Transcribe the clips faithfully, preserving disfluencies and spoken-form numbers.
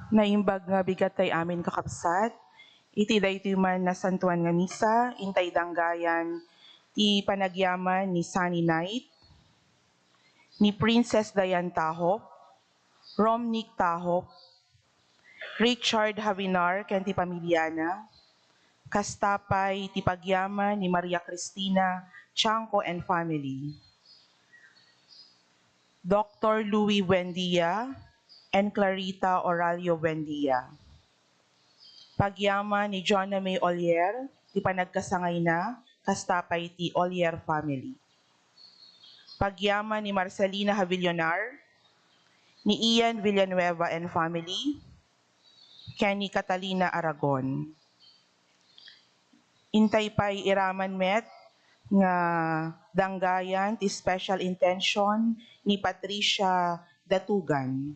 Naimbag nga bigat tay amin, kakabsat, iti daytoy man nasantuan nga misa, intay danggayan ti panagyaman ni Sunny Knight, ni Princess Diane Tahop, Romnick Tahop, Richard Havinar ken ti pamiliana, kasta pay ti pagyaman ni Maria Cristina Chanco and family, Doctor Louis Buendia and Clarita Oralio Buendia. Pagyaman ni Jonna May Olier ti panagkasangayna, kasta pay ti Olier family. Pagyaman ni Marcelina Javillonar, ni Ian Villanueva and family, ken ni Catalina Aragon. Intay pay iraman met nga danggayan ti special intention ni Patricia Datugan.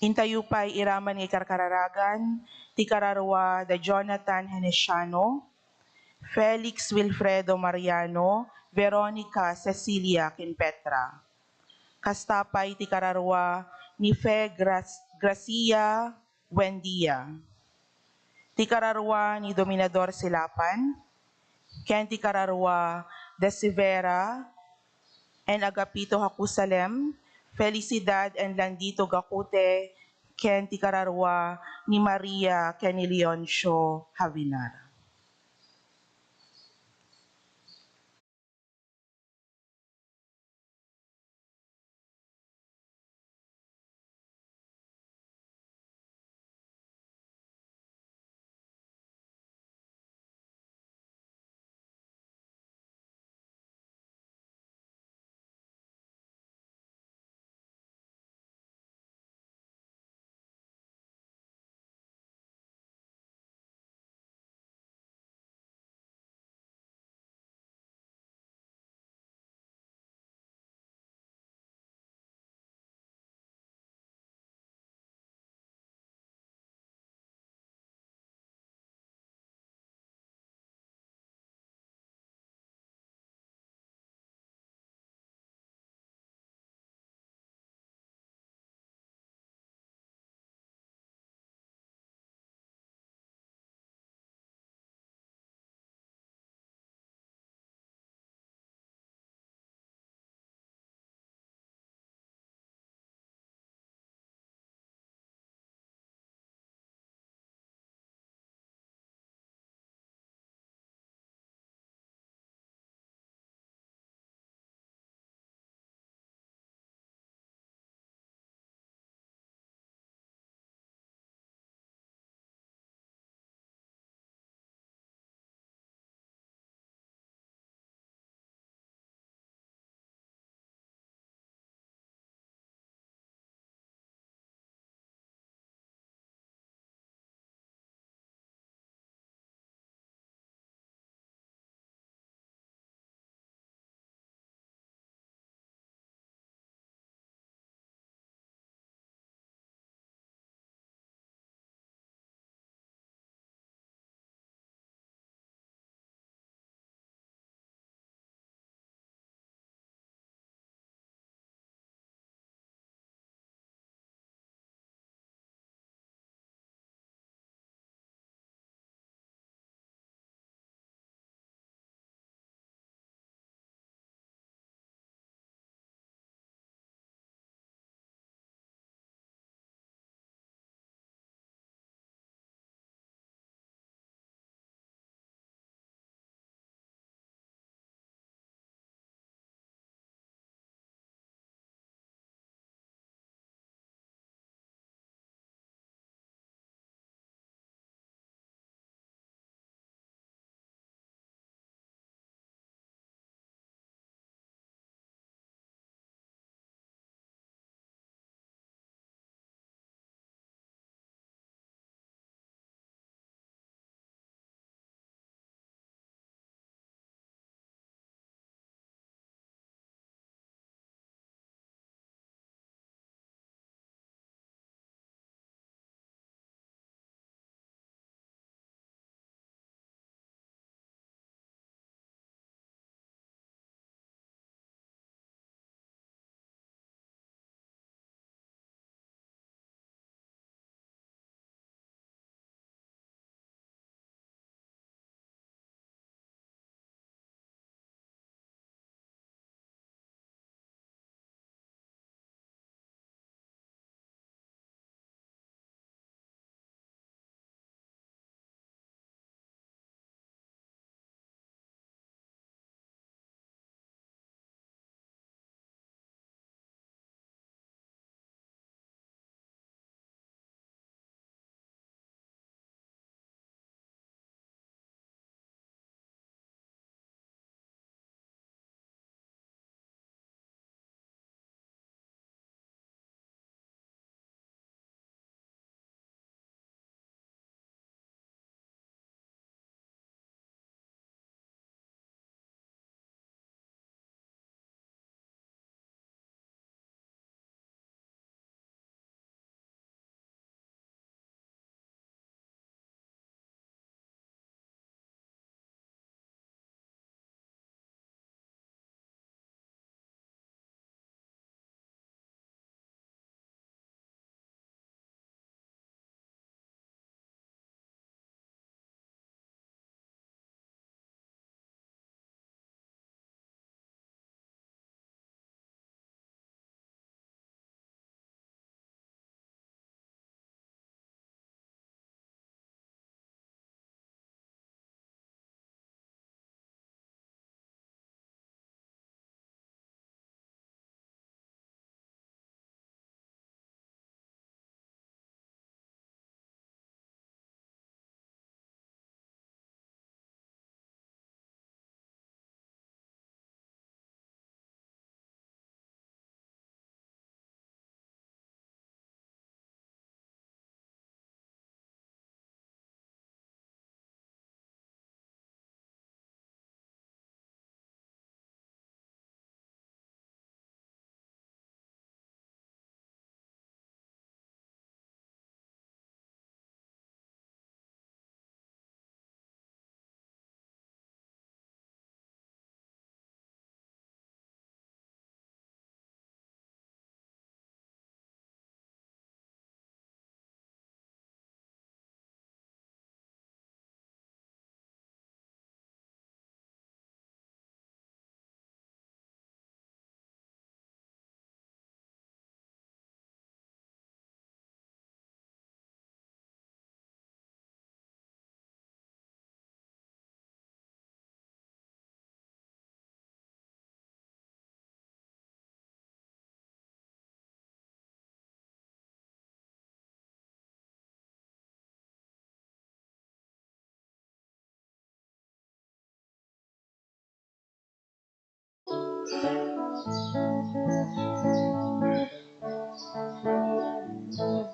Intayo pay iraman nga ikarkararagan ti kararua da Jonathan Henesiano, Felix Wilfredo Mariano, Veronica Cecilia ken Petra. Kasta pay ti kararua ni Fe Gra-, Gracia Buendia. Ti kararua ni Dominador Silapan, ken ti kararua da Severa and Agapito Jacusalem, Felicidad and Landito Gacute, ken ti kararua ni Maria ken ni Leoncio Javinar.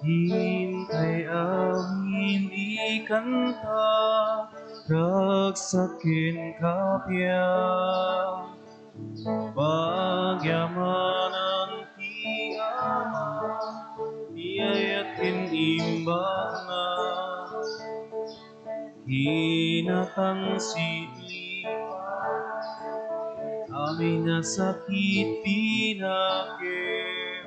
Intay amin ikanta, ragsak ken kappia. Pagyamanan ti Ama, ti ayat ken imbagna. Kinatangsit ni amin a sakit pinakem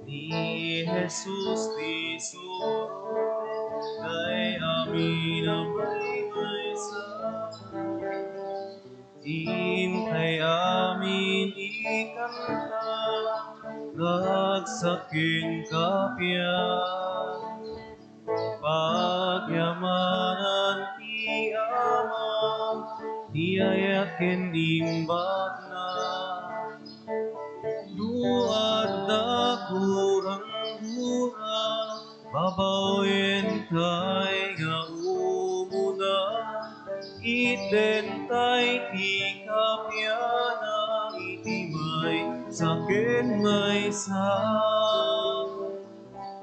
ni Jesus ti suro, kay amin a maymaysa. Intay amin ikanta, ragsak ken kappia. Pagyamanan ti Ama, ti ayat ken imbagna. No adda kuranggura, babawen tay nga umuna, itden tay ti kappiana iti maysa ken maysa.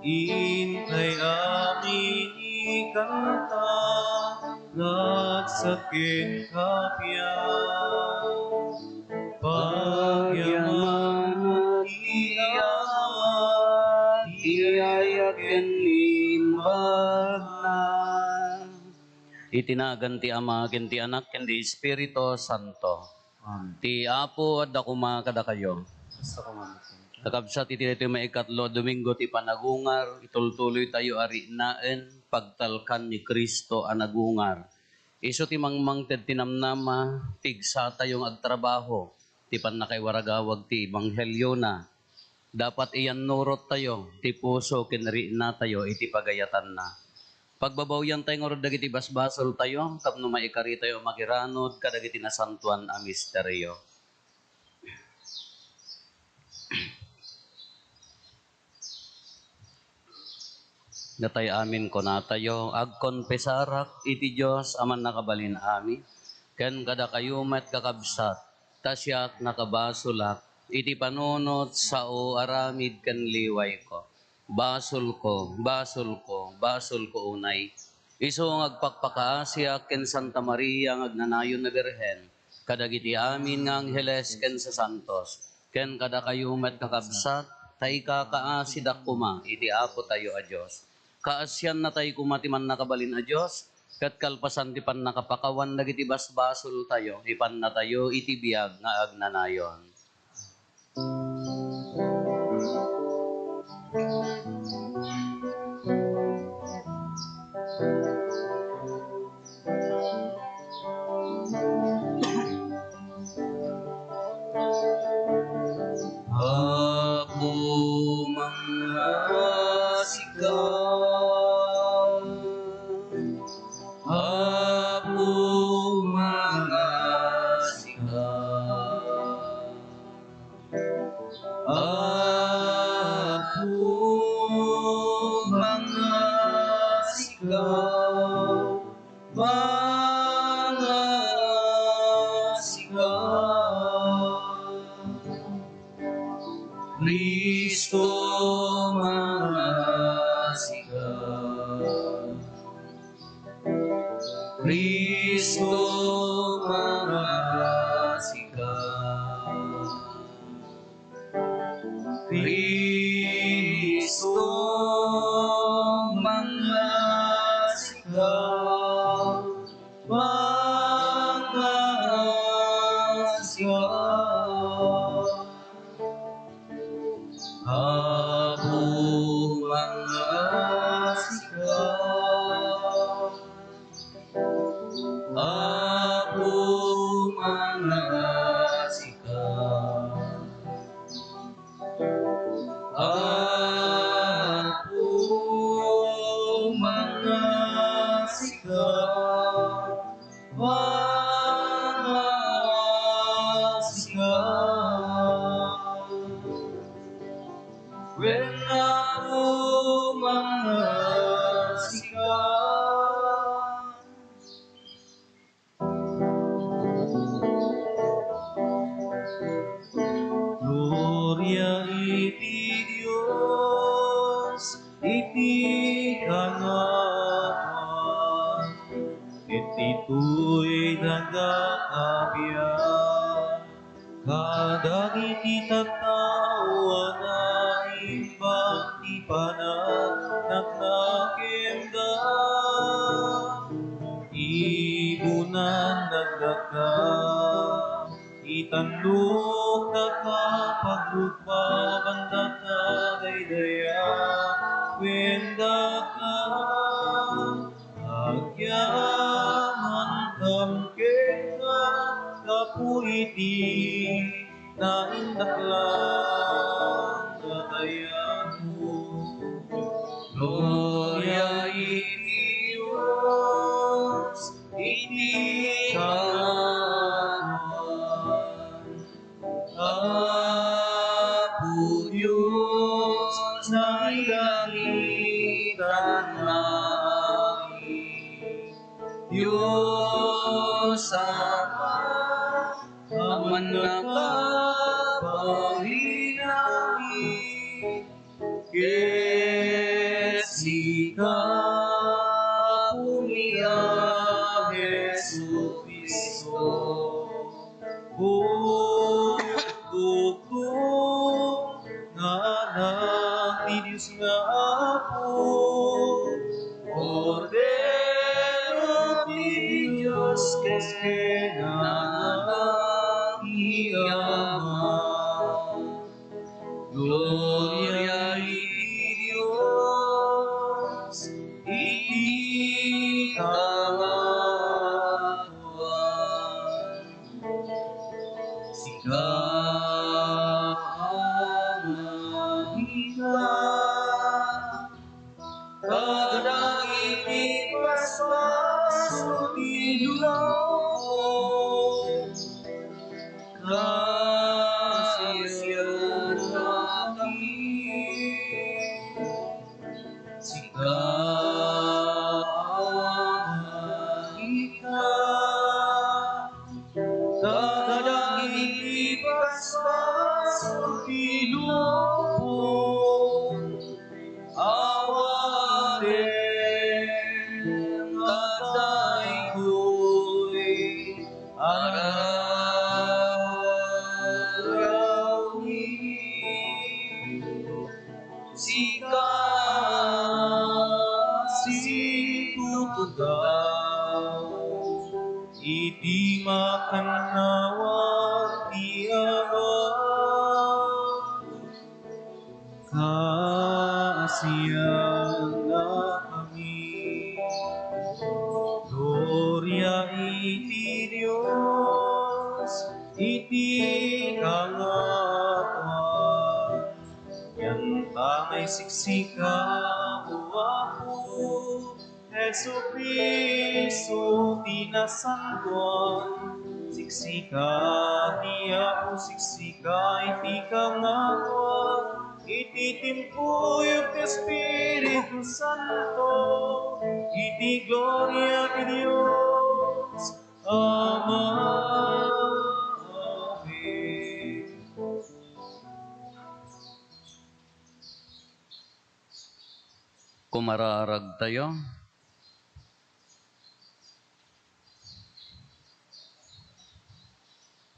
Intay amin ikanta, ragsak ken kappia. Pagyamanan ti Ama, ti ayat ken imbagna. Iti nagan ti Ama, ken ti Anak, ken ti Espiritu Santo. Amen. Ti Apo adda koma kadakayo. Basta koma. Kakabsat, iti daytoy maikatlo a Domingo ti Panagungar, itultuloytayo a riknaen, pagtalkan ni Cristo a nagungar. Isu ti mangmangted ti namnama, pigsatayo nga agtrabaho, ti pannakaiwaragawag ti ebangheliona. Dapat iyannurottayo ti puso ken riknatayo iti pagayatanna. Pagbabawiantayo ngarud dagiti basbasoltayo tapno maikaritayo a makiranod kadagiti nasantoan a misterio. Datay amin kunatayo, agkonfesarak iti Dios a Mannakabalin-amin, ken kadakayo met, kakabsat, ta siak nakabasolak iti panunot, sao, aramid ken liwayko. Basolko, basolko, basolko unay. Isu nga agpakpakaasiak ken Santa Maria nga agnanayon a Birhen, kadagiti amin nga angheles ken sasantos, ken kadakayo met, kakabsat, ta ikakaasidak koma iti Apotayo a Dios. Kaasiannatay koma ti Mannakabalin a Dios, ket kalpasan ti pannakapakawan dagiti basbasoltayo, ipannatayo iti biag nga agnanayon. Apo, mangngaasika. Apo, mangngaasika. Apo, mangngaasika. Mangngaasika. Cristo, mangngaasika. Cristo, mangngaasika. Cristo, mangngaasika, mangngaasika. Apo, mangngaasika. Apo, mangngaasika. Uy, daga a biag, kadagiti tattao a naimbag ti panagnakem da. Ibunan nagdakka, itannokdaka, pagrukbabandatta, daydayaw ken daka. Agyamantam kenka gapu iti naindaklan nga dayagmo. Gloria iti Dios iti kangatoan. Apo Dios, nailangitan nga ari, Dios Ama a mannakabalin langit, ket sika, Apomi a Jesu-Cristo, bugtogto nga Anak ti Dios nga Apo, Kordero ti Dios, ken Anak ti Ama. Gloria iti Dios iti kangatoan. Sika, Ama, ita, kadagiti paspaso ti lubong, kasiannakami. Sika, Ama, ita, kadagiti paspaso ti lubong, awatem nga daytoy a rarawmi. Sika, situtudaw iti makannawan ti Ama. Kaasiannakami. Gloria iti Dios iti kangatoan. Ken pangaysiksika, O Apo, Jesu-Cristo ti nasantoan, siksika ti Apo, siksika iti kangatoan, iti timpuyog ti Espiritu Santo, iti gloria ti Dios Ama. Amen. Kumararagtayo.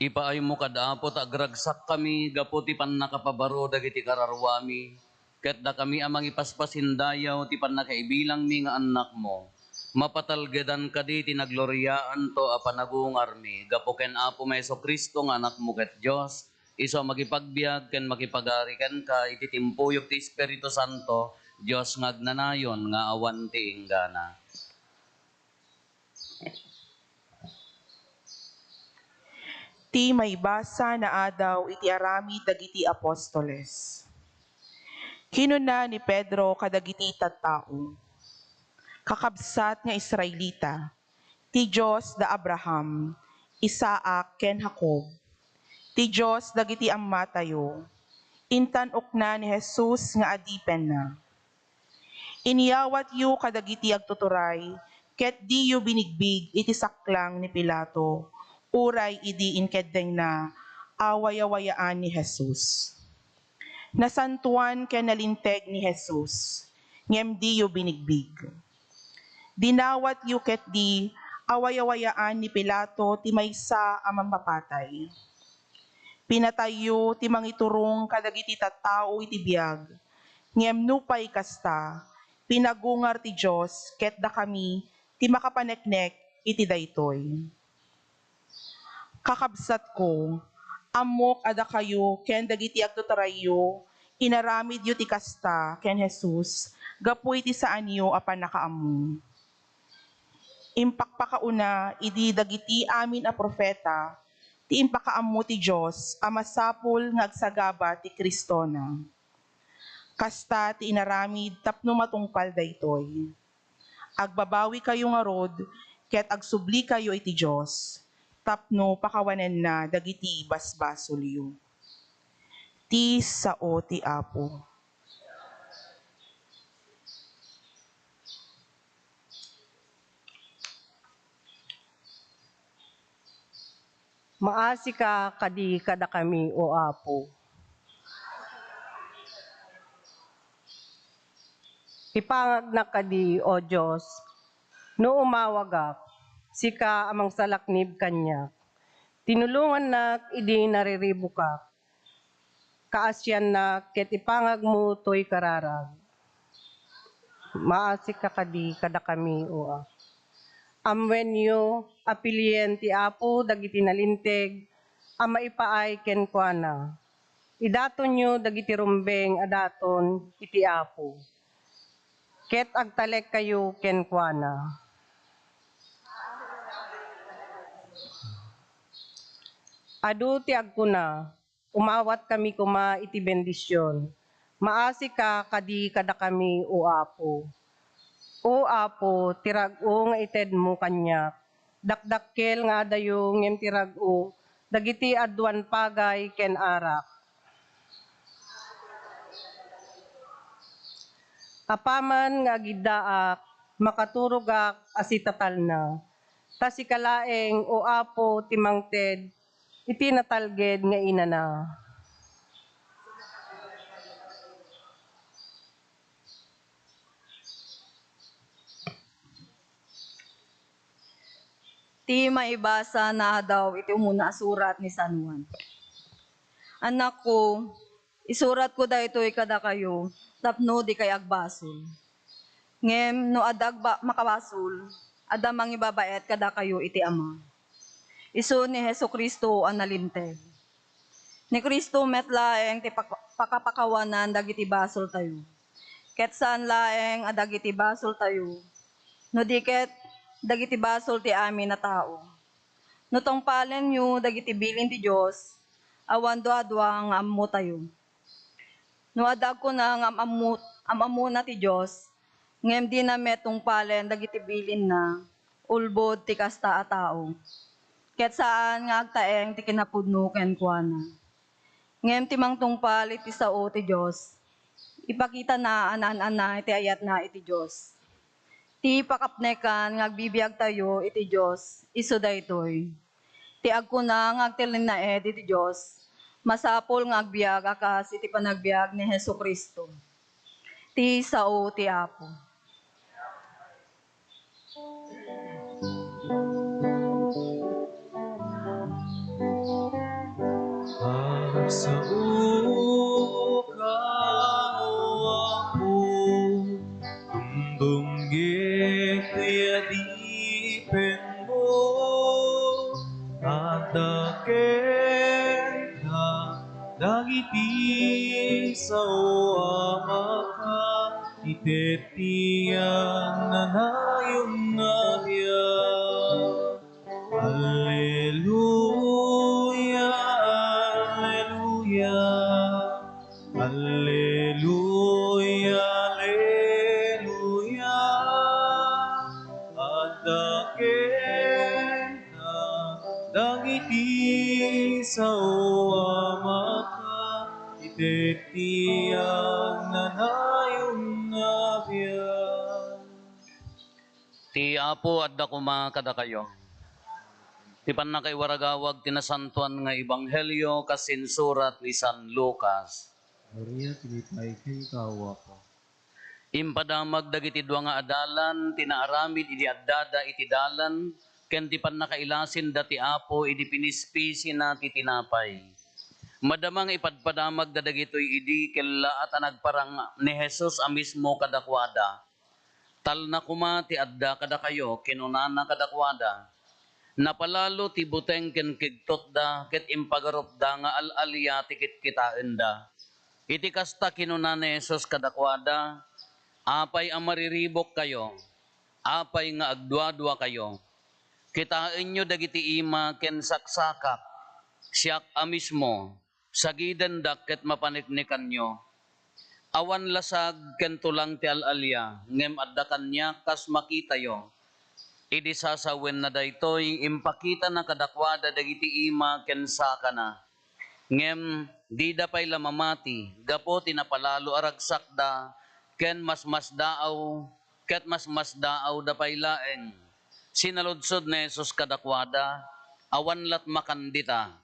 Ipaaymo kad Apo ta agragsakkami gapu ti pannakapabaro dagiti kararuami, ket dakami a mangipaspasindayaw ti pannakaibilangmi nga annakmo. Mapatalgedan kadi ti nagloriaanto a panagungarmi gapu ken Apomi Jesu-Cristo nga Anakmo ket Dios, isu a makipagbiag ken makipagari kenka iti timpuyog ti Espiritu Santo, Dios nga agnanayon nga awan ti inggana. Ti maibasa nga adaw iti aramid dagiti apostoles. Kinuna ni Pedro kadagiti tattao, "Kakabsat nga Israelita, ti Dios da Abraham, Isaac, ken Jacob, ti Dios dagiti ammatayo, intan-okna ni Jesus nga adipenna. Inyawatyo kadagiti agtuturay ket diyo binigbig iti saklang ni Pilato, uray idi inkeddengna a wayawayaan ni Jesus. Nasantoan ken nalinteg ni Jesus, ngem diyo binigbig. Dinawatyo ketdi awayawayaan ni Pilato ti maysa a mampapatay. Pinatayyo ti mangiturong kadagiti tattao iti biag, ngem nupay kasta, pinagungar ti Dios ket dakami ti makapaneknek iti daytoy. Kakabsatko, ammok a dakayo ken dagiti agtuturayyo, inaramidyo ti kasta ken Jesus gapu iti saanyo a pannakaammo. Impakpakauna idi dagiti amin a profeta ti impakaammo ti Dios a masapul nga agsagaba ti Cristona. Kasta ti inaramid tapno matungpal daytoy. Agbabawikayo ngarud ket agsublikayo iti Dios tapno pakawanenna dagiti basbasolyo. Ti sao ti Apo. Maasika kadi kadakami, O Apo. Ipangagnak kadi, O Dios, no umawagak, sika a mangsalaknib kaniak. Tinulongannak idi nariribukak. Kaasiannak ket ipangagmo toy kararag. Maasika kadi kadakami, O Apo. Ammoenyo a pilien ti Apo dagiti nalinteg a maipaay kenkuana. Idatonyo dagiti rumbeng a daton iti Apo, ket agtalekkayo kenkuana. Adu ti agkuna, umawatkami koma iti bendision. Maasika kadi kadakami, O Apo. O Apo, ti rag-o nga itedmo kaniak. Dakdakkel nga adayo ngem ti rag-o dagiti aduan pagay ken arak. Apaman nga agiddaak, makaturogak a sitatalna. Ta sika laeng, O Apo, ti mangted iti natalged nga inana. Ti maibasa naadaw iti umuna a surat ni San Juan. Anakko, isuratko daytoy kadakayo tapno dikay agbasol. Ngem no adda agba-, makabasol, adda mangibabaet kadakayo iti Ama. Isu ni Jesu-Cristo a nalinteg. Ni Cristo met laeng ti pak-, pakapakawanan dagiti basoltayo. Ket saan laeng a dagiti basoltayo, no di ket dagiti basol ti amin a tao. No tungpalenyo dagiti bilin ti Dios, awan duadua nga ammotayo. No adda agkuna nga am-ammo-, am-ammona ti Dios, ngem dina met tungpalen dagiti bilinna, ulbod ti kasta a tao. Ket saan nga agtaeng ti kinapudno kenkuana. Ngem ti mangtungpal iti sao ti Dios, ipakitana a naan-anay ti ayatna iti Dios. Ti pakapnekan nga agbibiagtayo iti Dios, isu daytoy. Ti agkuna nga agtalinaed iti Dios, masapul nga agbiag a kas iti panagbiag ni Jesu-Cristo. Ti sao ti Apo. Agsaoka, O Apo, tumtungget ti adipenmo, adda kenka dagiti sao a makaitedti agnanayon a biag. Alleluia, alleluia, alleluia, alleluia. Adda kenka dagiti sao a makaitedti agnanayon a biag. Ti Apo adda koma kadakayo. Ti pannakaiwaragawag ti nasantoan nga ebanghelio kas insurat ni San Lucas. Gloria iti Apo ken iti Ina ken iti Espiritu Santo. Impadamag dagiti dua nga adalan ti naaramid idi addada iti dalan, ken ti pannakailasinda ti Apo idi pinispisina ti tinapay. Madama nga ipadpadamagda dagitoy idi kellaat a nagparang ni Jesus a mismo kadakuada. "Talna koma ti adda kadakayo," kinunana kadakuada. Napalalo ti buteng ken kigtotda ket impagarupda nga al-alia ti kitkitaenda. Iti kasta, kinuna ni Jesus kadakuada, "Apay a mariribukkayo? Apay nga agduaduakayo? Kitaenyo dagiti ima ken saksakak. Siak a mismo. Sagidendak ket mapaniknikanyo. Awan lasag ken tulang ti al-alia, ngem adda kaniak kas makitayo." Idi sasawenna daytoy, impakitana kadakuada dagiti ima ken sakana. Ngem dida pay la mamati gapu ti napalalo a ragsakda ken masmasdaaw, ket masmasdaawda pay laeng. Sinaludsod ni Jesus kadakuada, "Awan lat makan dita?"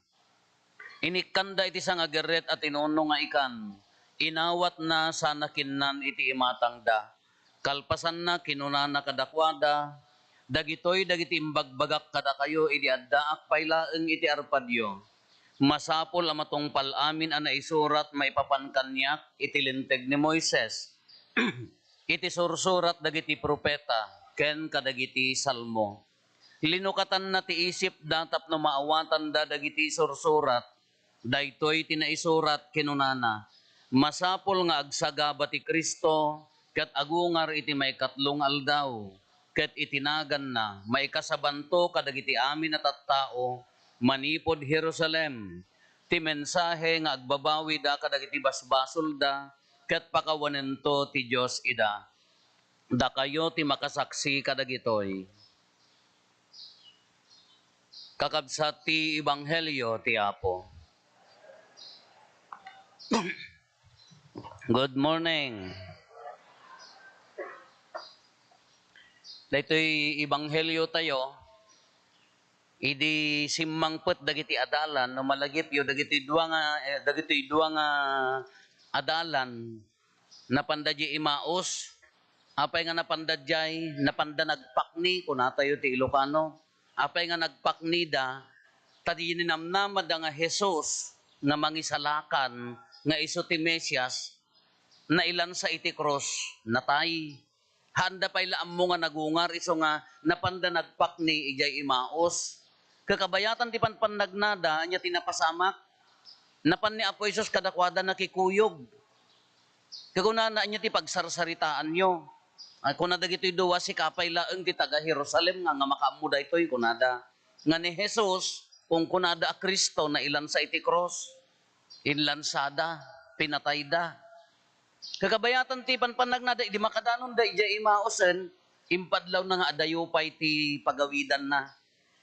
Inikkanda iti sangagerret a tinuno nga ikan. Inawatna sana kinnan iti imatangda. Kalpasanna, kinunana kadakuada, "Dagitoy dagiti imbagbagak kadakayo idi addaak pay laeng iti arpadyo. Masapul a matungpal amin a naisurat maipapan kaniak iti Linteg ni Moises, iti sursurat dagiti profeta, ken kadagiti Salmo." Linukatanna ti isipda tapno maawatanda dagiti sursurat. Daytoy ti naisurat, kinunana, "Masapul nga agsagaba ti Cristo ket agungar iti maikatlo nga aldaw, ket iti naganna, maikasabanto kadagiti amin a tattao manipud Jerusalem ti mensahe nga agbabawida kadagiti basbasolda, ket pakawanento ti Dios ida." Dakayo ti makasaksi kadagitoy. Kakabsat ti Ebanghelio ti Apo. Good morning. Daytoy Ebanghelio tayo, idi simmangpet dagiti adalan, no malagipyo, dagitoy dua nga, eh, dagitoy dua nga adalan, napanda diay Emmaus. Apay nga napanda diay? Napanda nagpakni, kunatayo ti Ilocano. Apay nga nagpaknida? Ta diay ninamnamada nga Jesus nga Mangisalakan, nga isu ti Mesias, nailansa iti krus, natay. Haanda pay la ammo nga nagungar isu nga napanda nagpakni idiay Emmaus. Kakabayatan ti panpannagnada, ania ti napasamak? Napan ni Apo Jesus kadakuada nakikuyog. Ket kunana, "Ania ti pagsarsaritaanyo?" Ay, kuna dagitoy dua, "Sika pay laeng ti taga-Jerusalem nga, nga makaammo daytoy," kunada. Nga ni Jesus, kunkunada a Cristo, nailansa iti krus. Inlansada, pinatayda. Kakabayatan ti panpannagnada, idi makadanonda idiay Emausen, impadlawna nga adayo pay ti pagawidanna.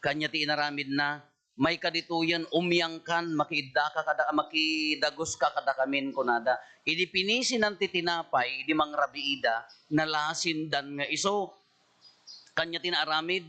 Kania ti inaramidna, "Maikaditoyen, umiangkan, makiiddaka kada, makidaguska kadakamin," kunada. Idi pinisinan ti tinapay, idi mangrabiida, nalasindan nga isu. Kania ti naaramid.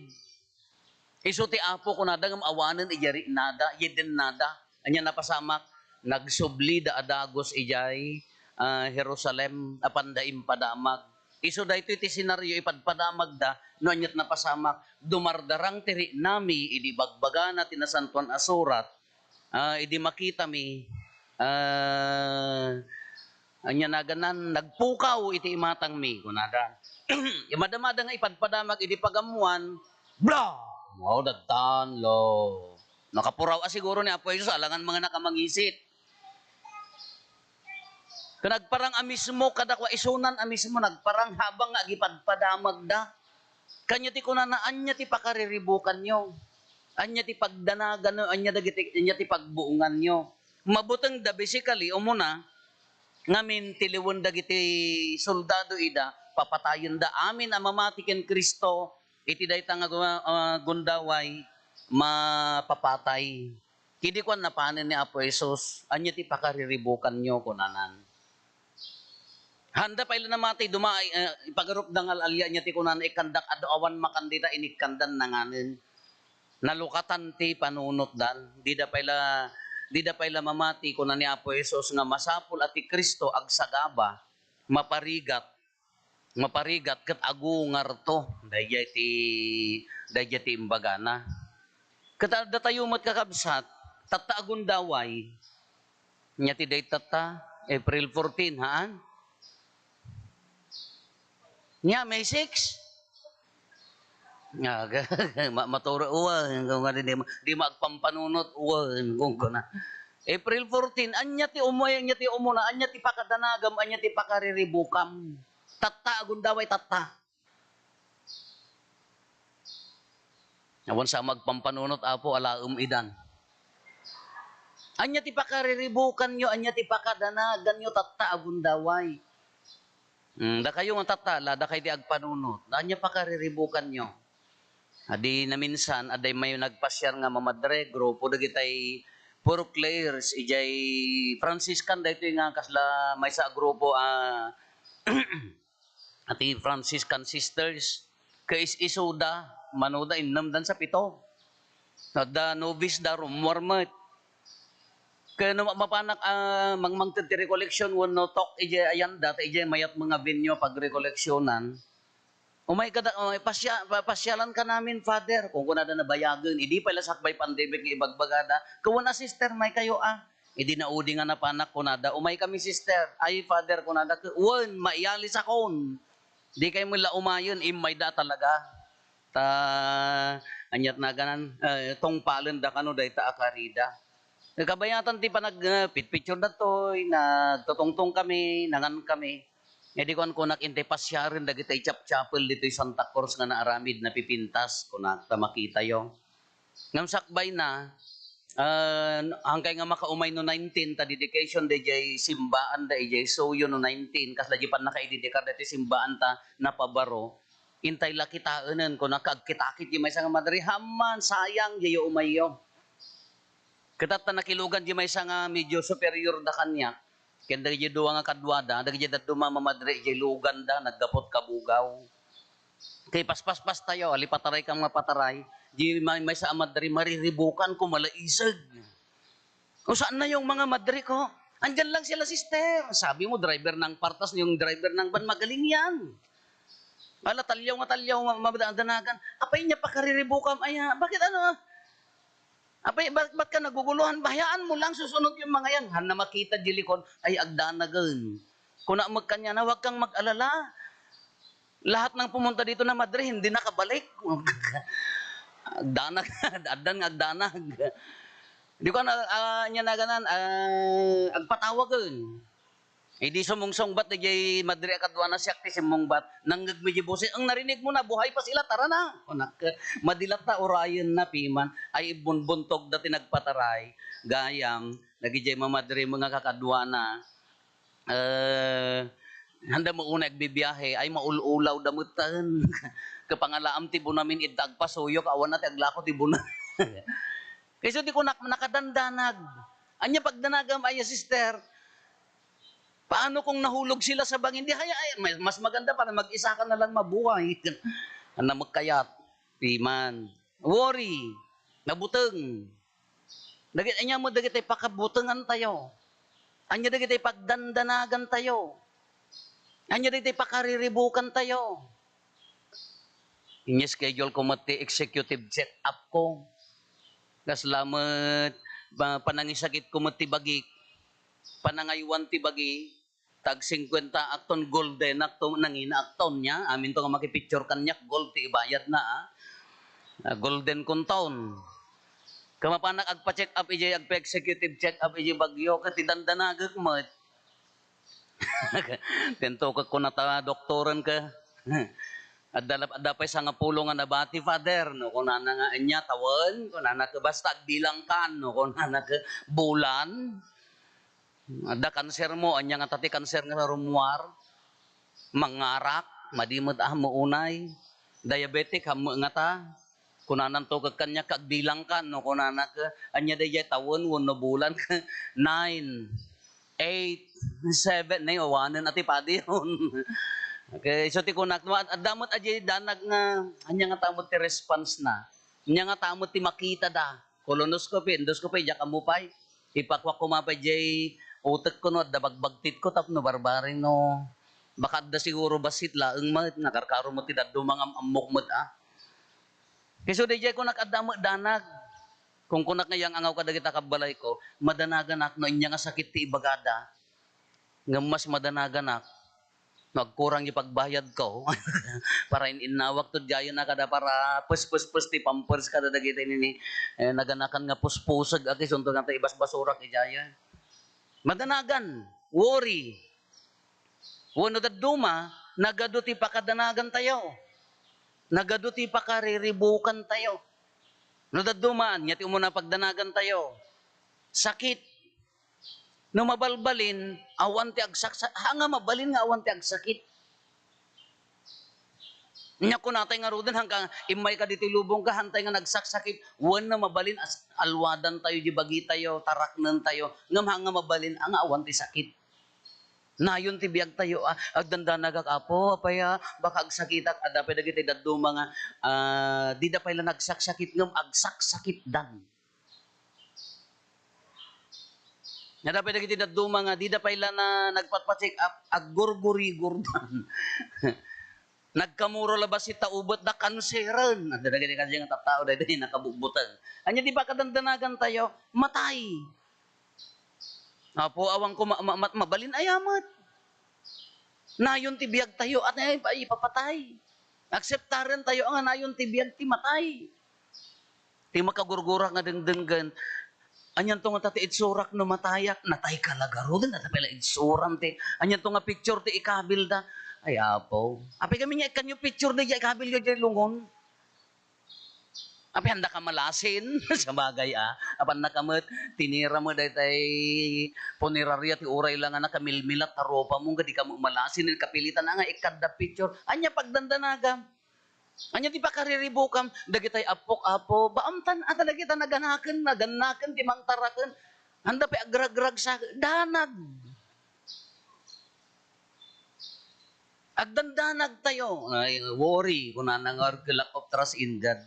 Isu ti Apo, kunada, ngem awanen idiay riknada, idiay dennada. Ania napasamak? Nagsublida a dagus idiay, ah, Jerusalem, apanda impadamag. Isu daytoy ti senario ipadpadamagda, no aniat napasamak, dumardarang ti riknami idi bagbagana ti Nasantoan a Surat, ah, idi makitami, ah, ania naganan, nagpukaw iti imatangmi, kunada. Madamada nga ipadpadamag idi pagammoan, bla! Wow, dattan, lo. Nakapuraw a siguro ni Apo Jesus, alangan mga nakamangisit. Ket nagparang a mismo kadakua, isunan a mismo nagparang habang nga agipadpadamagda. Kania ti kunana, "Ania ti pakariribukanyo? Ania ti pagdanaganyo? Ania dagiti, ania ti pagbuonganyo?" Mabutengda, basically, umuna, ngamin ti liwen dagiti soldado ida, papatayenda amin a mamati ken Cristo iti dayta nga gu-, ah, gundaway, mapapatay. Idi kuan, napanen ni Apo Jesus, "Ania ti pakariribukanyo?" kunanan. Haanda pay la namati, duma-, eh, ipagarupda nga al-alia, ania ti kunana, "Ikkandak adu-, awan makan dita," inikkandan nanganen. Nalukatan ti panunotdan. Dida pay la, dida pay la mamati, kuna ni Apo Jesus nga masapul a ti Cristo agsagaba, maparigat, maparigat ket agungarto. Daydiay ti daydiay ti imbagana. Ket adda tayo met, kakabsat, tatta a gundaway. Ania ti date tatta? April fourteen, haan? Nia, May six? Ah, ma-, maturo, wen, kung ano, di ma-, di maagpampanunot, wen, kung kuna. April fourteen, ania ti umay, ania ti umuna, ania ti pakadanagam, ania ti pakariribukam? Tatta, a gundaway, tatta. Awan sa magpampanunot, Apo, alaem idan. Ania ti pakariribukanyo, ania ti pakadanaganyo, tatta, a gundaway? Hmm, dakayo nga tatta, la, dakay ti agpanunot. Ania pakariribukanyo? Adi naminsan, adda may nagpasiar nga mamadre, grupo dagitay Purok Clares, ijay Franciscan, daytoy nga kasla maysa a grupo, ah, ati Franciscan Sisters, kais-isuda, manuda innem dan sa pito. Adda novice da, rummuar met. Kaya no mapanak, ah, mangmangted ti recollection, wenno talk, ijay ayanda, ta ijay mayat nga venue pag-recollectionan. Umay kada, umay, pasya-, pa-, pasyalan ka namin, Father. Kung kunada nabayagen, idi pay la sakbay pandemic nga ibagbagada, kawan a sister, may kayo, ah. Idi naudi nga napanak, kunada, "Umay kami, sister." "Ay, Father," kunada, "ke-, wen, maialis akon." Di kay met la umayen, immayda talaga. Ta, aniat naganan, eh, tungpalen da kano dayta a karida. Kabayatan ti panag-, eh, pitpitsurda toy, nagtutungtong kami, nangan kami. Idi kuan, kunak, intay pasiaren dagitay chap-chapel ditoy Santa Cruz nga naaramid, napipintas, kunak, ta makitayo. Ngem sakbay na, ah, angkay nga makaumay no nineteen ta dedication dayjay simbaan da ijay Suyo no nineteen, kasla di pannakaidedikar daytoy simbaan ta napabaro, intay la kitaenen, kunak, agkitakit di maysa nga madre, "Amman, sayang, diyo umayyo." Ket ta nakilugan di maysa nga medyo superior da kaniak, ken dagiti dua nga kaduada, dagiti dadduma a mamadre idiay luganda, naggaput kabugaw. Kay paspaspas tayo, ali pataray kam nga pataray, di may-, maysa a madre, mariribukan ko, malaiseg. O, saan na yung mga madre ko? "Andyan lang sila, sister." Sabi mo, driver ng partas, yung driver ng van, magaling yan. Ala, talyaw nga talyaw, ma-, madanagan. Apay niya pakariribukan, ay, ah, bakit ano? Apay, ba-, ba't ka naguguluhan? Hayaan mo lang, susunod yung mga yan. Han na makita di likod, ay, agdanagen. Kuna met kaniana, "Huwag kang mag-alala. Lahat ng pumunta dito na madre, hindi nakabalik." Agdanag, addan nga agdanag. Di ko na, ah, niya naganan, ah, agpatawagen. Idi sumungsungbat dayjay madre a kaduana, siak ti simmungbat. Nangngegmi di boses, "Ang narinig mo na, buhay pa sila, tara na." Kunak, madi latta urayen na piman, ay imbunbuntog da ti nagpataray. Gayam, dagijay mamadre nga kakaduana. Eh, handa mo unay agbibiahe, ay maul-ulaw da metten. Kapangalaam ti bunamin, idda agpasuyok, awan na ti aglako ti buna-, Kayso di kunak, nakadandanag. Anya pagdanagam, ay, sister? Paano kung nahulog sila sa bangin? Di haya, ay, mas, mas maganda para mag-isa ka na lang mabuhay. Ano, magkayat? Piman. Worry. Nabuteng. Dagit-, anya mo dagiti pakabutengan tayo? Anya dagiti pagdandanagan tayo? Anya dagiti pakariribukan tayo? Ini-schedule ko met ti executive check-up ko. Kasla met, pa-, panangisakit ko met ti bagik. Panangaywan ti bagi. Tag singkwenta akton, golden akton, nangina akton niya. Amin to nga makipicture kaniak, gold ti ibayad na, ah. Ah, golden kunton. Kamapanak agpa-check up ijay, agpa-executive check up ijay Baguio, ket ti dandanagek met. Tintukek ko na ta doktoren ka. Adda la-, adda pay sangapulo nga nabati, Father, no, kunana nga, "Anya, tawen?" Kunana ka, "Basta agbilang kan," no, kunana ka, "Bulan." Adda kanser mo, anya ngata ti kanser nga rummuar? Mangarak, madi met a hammo unay. Diabetic, hammo ngata? Kunananto ket kaniak, "Agbilang kan," no, kunana ket, "Anya daydiay tawen wenno bulan?" "Nine, eight, seven," nay, awanen a ti padion. Okay, so ti kunak, adda met a diay danag nga, anya ngata met ti response na? Anya ngata met ti makita da? Colonoscopy, endoscopy, diak ammo pay. Ipakuak koma pay diay utek ko no adda bagbagtit ko tapno barbareng no. Baka adda siguro bassit laeng met, nakarkaro met ti dadduma nga am-ammok met, ah. Isu daydiay kunak adda met danag. Kunkunak nga iyangangaw kadagita kabbalayko, madanaganak no ania nga sakit ti ibagada. Ngem mas madanaganak no agkurang ti pagbayadko. Para in-innawak to diayen a kada para pespespes ti Pampers kada dagiti nini, eh, naganakan nga puspuseg a isunto nga ta ibasbasurak idiayen. Madanagan, worry. Wenno dadduma, nagadu ti pakadanagantayo. Nagadu ti pakariribukantayo. No dadduma, ania ti umuna pagdanagantayo? Sakit. No mabalbalin, awan ti agsaksa-, ha nga mabalin nga awan ti agsakit. Nya kunatay ngaruden, hangka immay ka ditoy lubong ka, hantay nga nagsaksakit, wen no mabalin as-, alwadantayo di bagitayo, taraknentayo, ngem ha nga mabalin, a nga awan ti sakit. Nayon ti biagtayo, a, agdandanagak, Apo, apay a, baka agsakitak, adda pay dagiti dadduma nga, a, dida pay la nagsaksakit, ngem agsaksakitdan. Adda pay dagiti dadduma nga dida pay la na nagpatpa-check up, aggurgurigurdan. Nagkamuro labasit ta ubetda, kanseren. Adda dagiti kadi nga tattao daydi nakabugbuteng. Ania ti pakadandanagantayo? Matay. Apo, awan ko ma-, ma-, ma-, mabalin aya met. Nayon ti biagtayo, at ay, ay, ipapatay. Akseptarentayo nga nayon ti biag ti matay. Ti makagurgurak nga dengdenggen, anianto nga ta ti itsurak no matayak? Natay ka la garuden, adda pay la itsuram ti, anianto nga picture ti ikabilda? Ay, Apo. Apay kami nga ikkanyo picture daydiay ikabilyo diay lungon? Apay, handa ka malasin? Sabagay, a. Apannaka met, tinira met daytay punerarya ti uray la nga nakamilmilat ta rupa mo, nga di ka met malasin, kapilitan a nga ikkadda picture. Ania pagdandanagam? Ania ti pakariribukam? Dagitay appok, Apo, baamtan, a, dagita naganaken, nadannaken ti mangtaraken. Handa pay agragragsa, danag. Agdandanagtayo. Ay, worry, kunana nga, or lack of trust in God.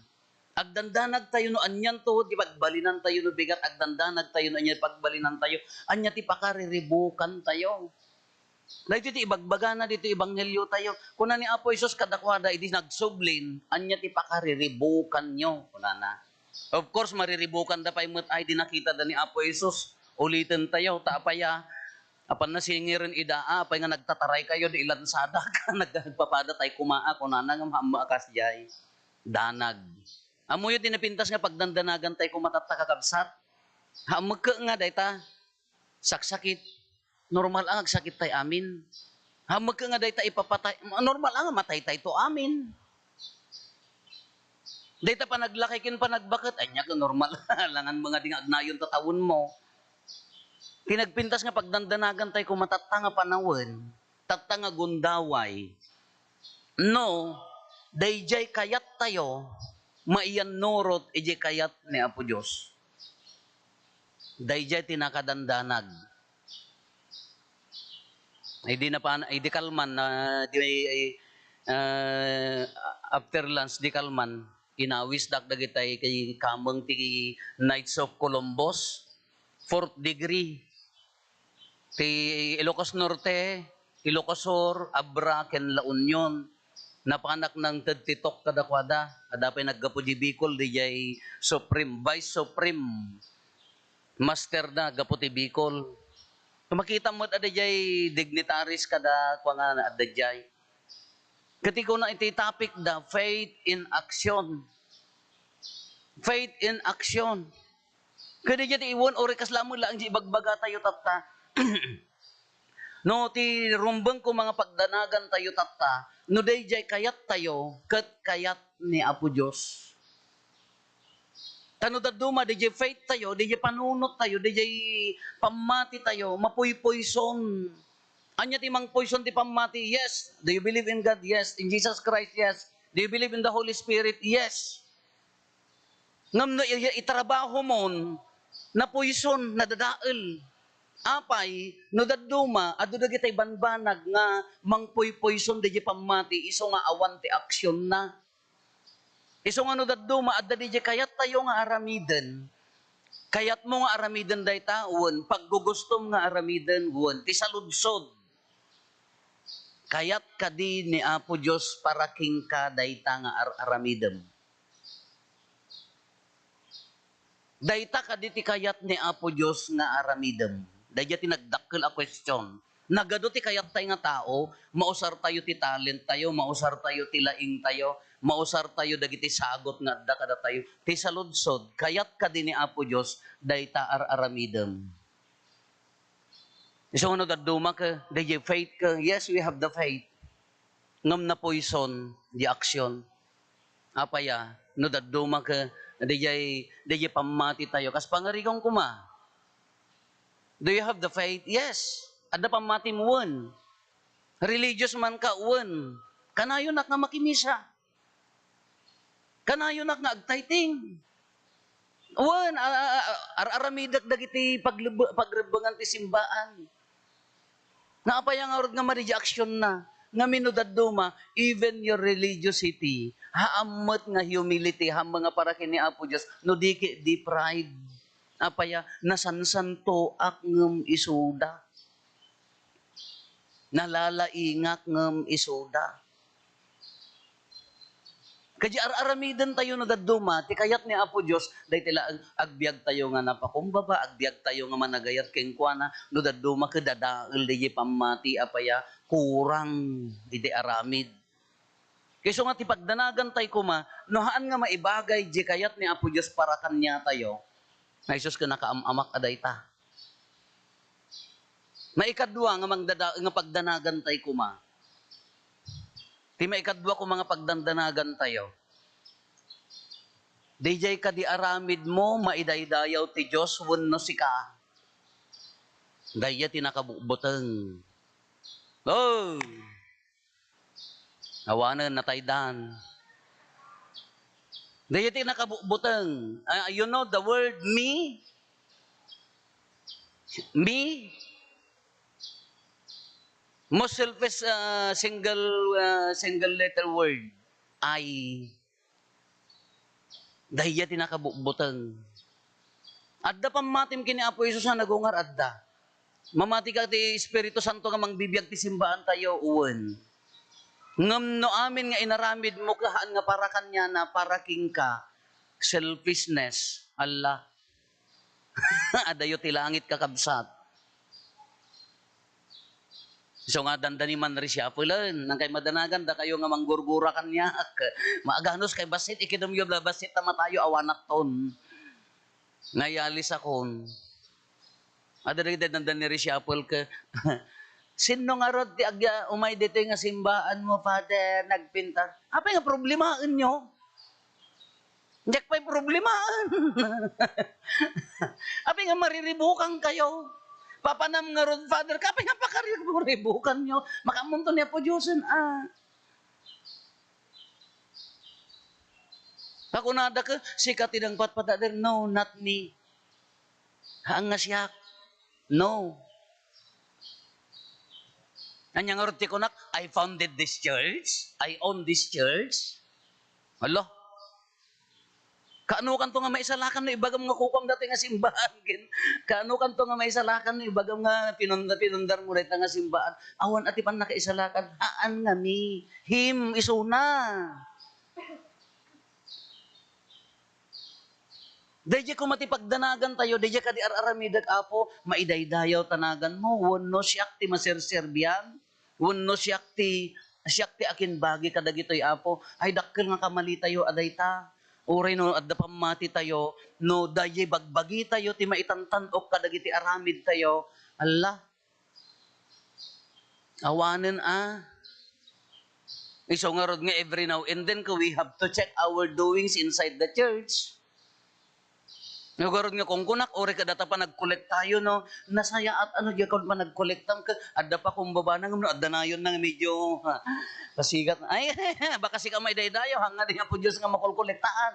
Agdandanagtayo no anianto ti pagbalinantayo no bigat, agdandanagtayo no ania ti pagbalinantayo, ania ti pakariribukantayo. Daytoy ti ibagbagana ditoy ebangheliotayo. Kuna ni Apo Jesus kadakuada idi nagsublin, ania ti pakariribukanyo, kunana. Of course, mariribukanda pay met ay di nakitada ni Apo Jesus. Ulitentayo, ta apay a, apan nasingiren ida, a, apay nga nagtataraykayo, di ilansadak, nagpapadatay koma, a, kunana ngem hammo a kasdiay. Danag. Ammoyo ti napintas nga pagdandanagantay koma tatta, kakabsat? Hammo ket nga dayta. Saksakit. Normal a nga agsakittay amin. Hammo ket nga dayta ipapatay. Normal a nga mataytayto amin. Dayta panaglakay ken panagbaket, ania ket normal. Alangan mo nga di nga agnayon ta tawenmo. Ti nagpintas nga pagdandanagantay koma tatta nga panawen, tatta nga gundaway. No, daydiay kayattayo, maiyannurot idiay kayat ni Apo Dios. Daydiay ti nakadandanag. Idi napan-, idi kalman na, di, ah, after lunch, di kalman, inawisdak dagitay kay kameng ti Knights of Columbus, fourth degree. Ti Ilocos Norte, Ilocos Sur, Abra, ken La Union. Napanak nangted ti talk kadakuada. Adda pay naggapu di Bicol, diay Supreme, Vice Supreme Master da gapu ti Bicol. Makita met adda diay dignitaries kada kua nga adda diay. Ket ti kuna iti topic da, faith in action. Faith in action. Ket diay ti iwen, uri kasla met laeng ti ibagbagatayo tatta. No, ti rumbeng koma nga pagdanagantayo tatta, no daydiay kayattayo, ket kayat ni Apo Dios. Ta no dadduma, diay faith tayo, diay panunot tayo, diay pammati tayo, mapuypuyson. Ania ti mangpuyson ti pammati? Yes. Do you believe in God? Yes. In Jesus Christ? Yes. Do you believe in the Holy Spirit? Yes. Ngem no iya itrabahomon, napuyson, nadadael. Apay, no dadduma, adu dagitay banbanag nga mangpuypuyson diay pammati, isu nga awan ti aksionna. Isu nga no dadduma, adda diay kayattayo nga aramiden. Kayatmo nga aramiden dayta, wen, paggugustom nga aramiden, wen, ti saludsod. Kayat kadi ni Apo Dios para kenka dayta nga ar-, aramidem? Dayta kadi ti kayat ni Apo Dios nga aramidem. Daydiay ti nagdakkel a question. Nagadu ti kayattayo nga tao, mausartayo ti talentayo, mausartayo ti laingtayo, mausartayo dagiti sagut nga adda kadatayo. Ti saludsod, kayat kadi ni Apo Dios dayta ar-aramidem? Isu nga no dadduma ket, daydiay faith ket, yes, we have the faith. Ngem napoison di action. Apay a, no dadduma ket, daydiay, daydiay pammatitayo. Kas pangarigan koma, do you have the faith? Yes. Adda pammatim? Wen. Religious man ka? Wen. Kanayonak nga makimisa. Kanayonak nga agtayting. Wen, a-, a-, a-, ar-aramidek dagiti pagleb-, pagrebbengan ti simbaan. Nga apay a ngarud nga madi diay aksionna? Ngamin no dadduma, even your religiosity, haan met nga humility, haan nga para ken ni Apo Dios, no di ket di pride. Apay a, nasansantoak ngem isuda. Nalalaingak ngem isuda. Kadi ar-aramidentayo no dadduma, ti kayat ni Apo Dios, dayta la ag-, agbiagtayo nga napakumbaba, agbiagtayo nga managayat kenkuana, no dadduma ket dadael daydiay pammati, apay a, kurang iti aramid. Isu nga ti pagdanagantay koma, no haan nga maibagay di kayat ni Apo Dios para kaniatayo, nga isus ket nakaam-amak a dayta. Maikadua nga mangdada-, nga pagdanagantay koma. Ti maikadua koma nga pagdandanagantayo. Daydiay kadi aramidmo, maidaydayaw ti Dios wenno sika? Daydiay ti nakabutbuteng. Oh! Awanen, nataydan. Daydiay ti nakabutbuteng. Ah, you know the word me? Me? Most selfish, ah, single, ah, single letter word. I. Daydiay ti nakabutbuteng. Adda pammatim ken ni Apo Jesus a nagungar? Adda. Mamati ka ti Espiritu Santo nga mangbibiag ti simbaantayo? Wen. Ngem no amin nga inaramidmo ket haan nga para kaniana, para kenka, selfishness. Alla. Adayo ti langit, kakabsat. Isu nga dandani man reshuffle-en, nangkay madanagan dakayo nga manggurgura kaniak. Maaganos kay bassit ikidemyo la bassit ta matayo awan natton. Nga yalisakon. Adda dagiti dandani reshuffle ket, "Sinno ngarud ti agya-, umay ditoy nga simbaanmo, Father, nagpinta?" Apay nga problemaenyo? Diak pay problemaen. Apay nga mariribukankayo? Papanam ngarud, Father, apay nga pakariribukanyo? Makaammonto ni Apo Diosen, a. Ta kunada ket, "Sika ti nangpatpatadder?" "No, not me." Haan nga siak. No. Ania ngarud ti kunak, "I founded this church. I own this church." Hala. Kaanokanto nga maisalakan no ibagam nga kukuam datoy nga simbaan? Ken kaanokanto nga maisalakan no ibagam nga pinun-, pinundarmo dayta nga simbaan? Awan a ti pannakaisalakan. Haan nga me. Him, isuna. Daydiay koma ti pagdanagantayo, daydiay kadi ar-aramidek, Apo, maidaydayaw ta naganmo, wenno siak ti maserserbian, wenno siak ti, siak ti akimbagi kadagitoy, Apo. Ay, dakkel nga kamalitayo a dayta. Uray no adda pammatitayo, no daydiay bagbagitayo ti maitantan-ok kadagiti aramidtayo. Alla, Awanen a. Isu ngarud nga every now and then, we have to check our doings inside the church. Ngarud nga kunkunak, uray kadata panagkolektayo, no? Nasayaat, ano, diak panagkolektam ket adda pa kumbabana ngem no adda nayon na nga medyo, ha, pasigat. Ay, baka sika maidaydayaw, haan nga ni Apo Dios nga makolkolektaan.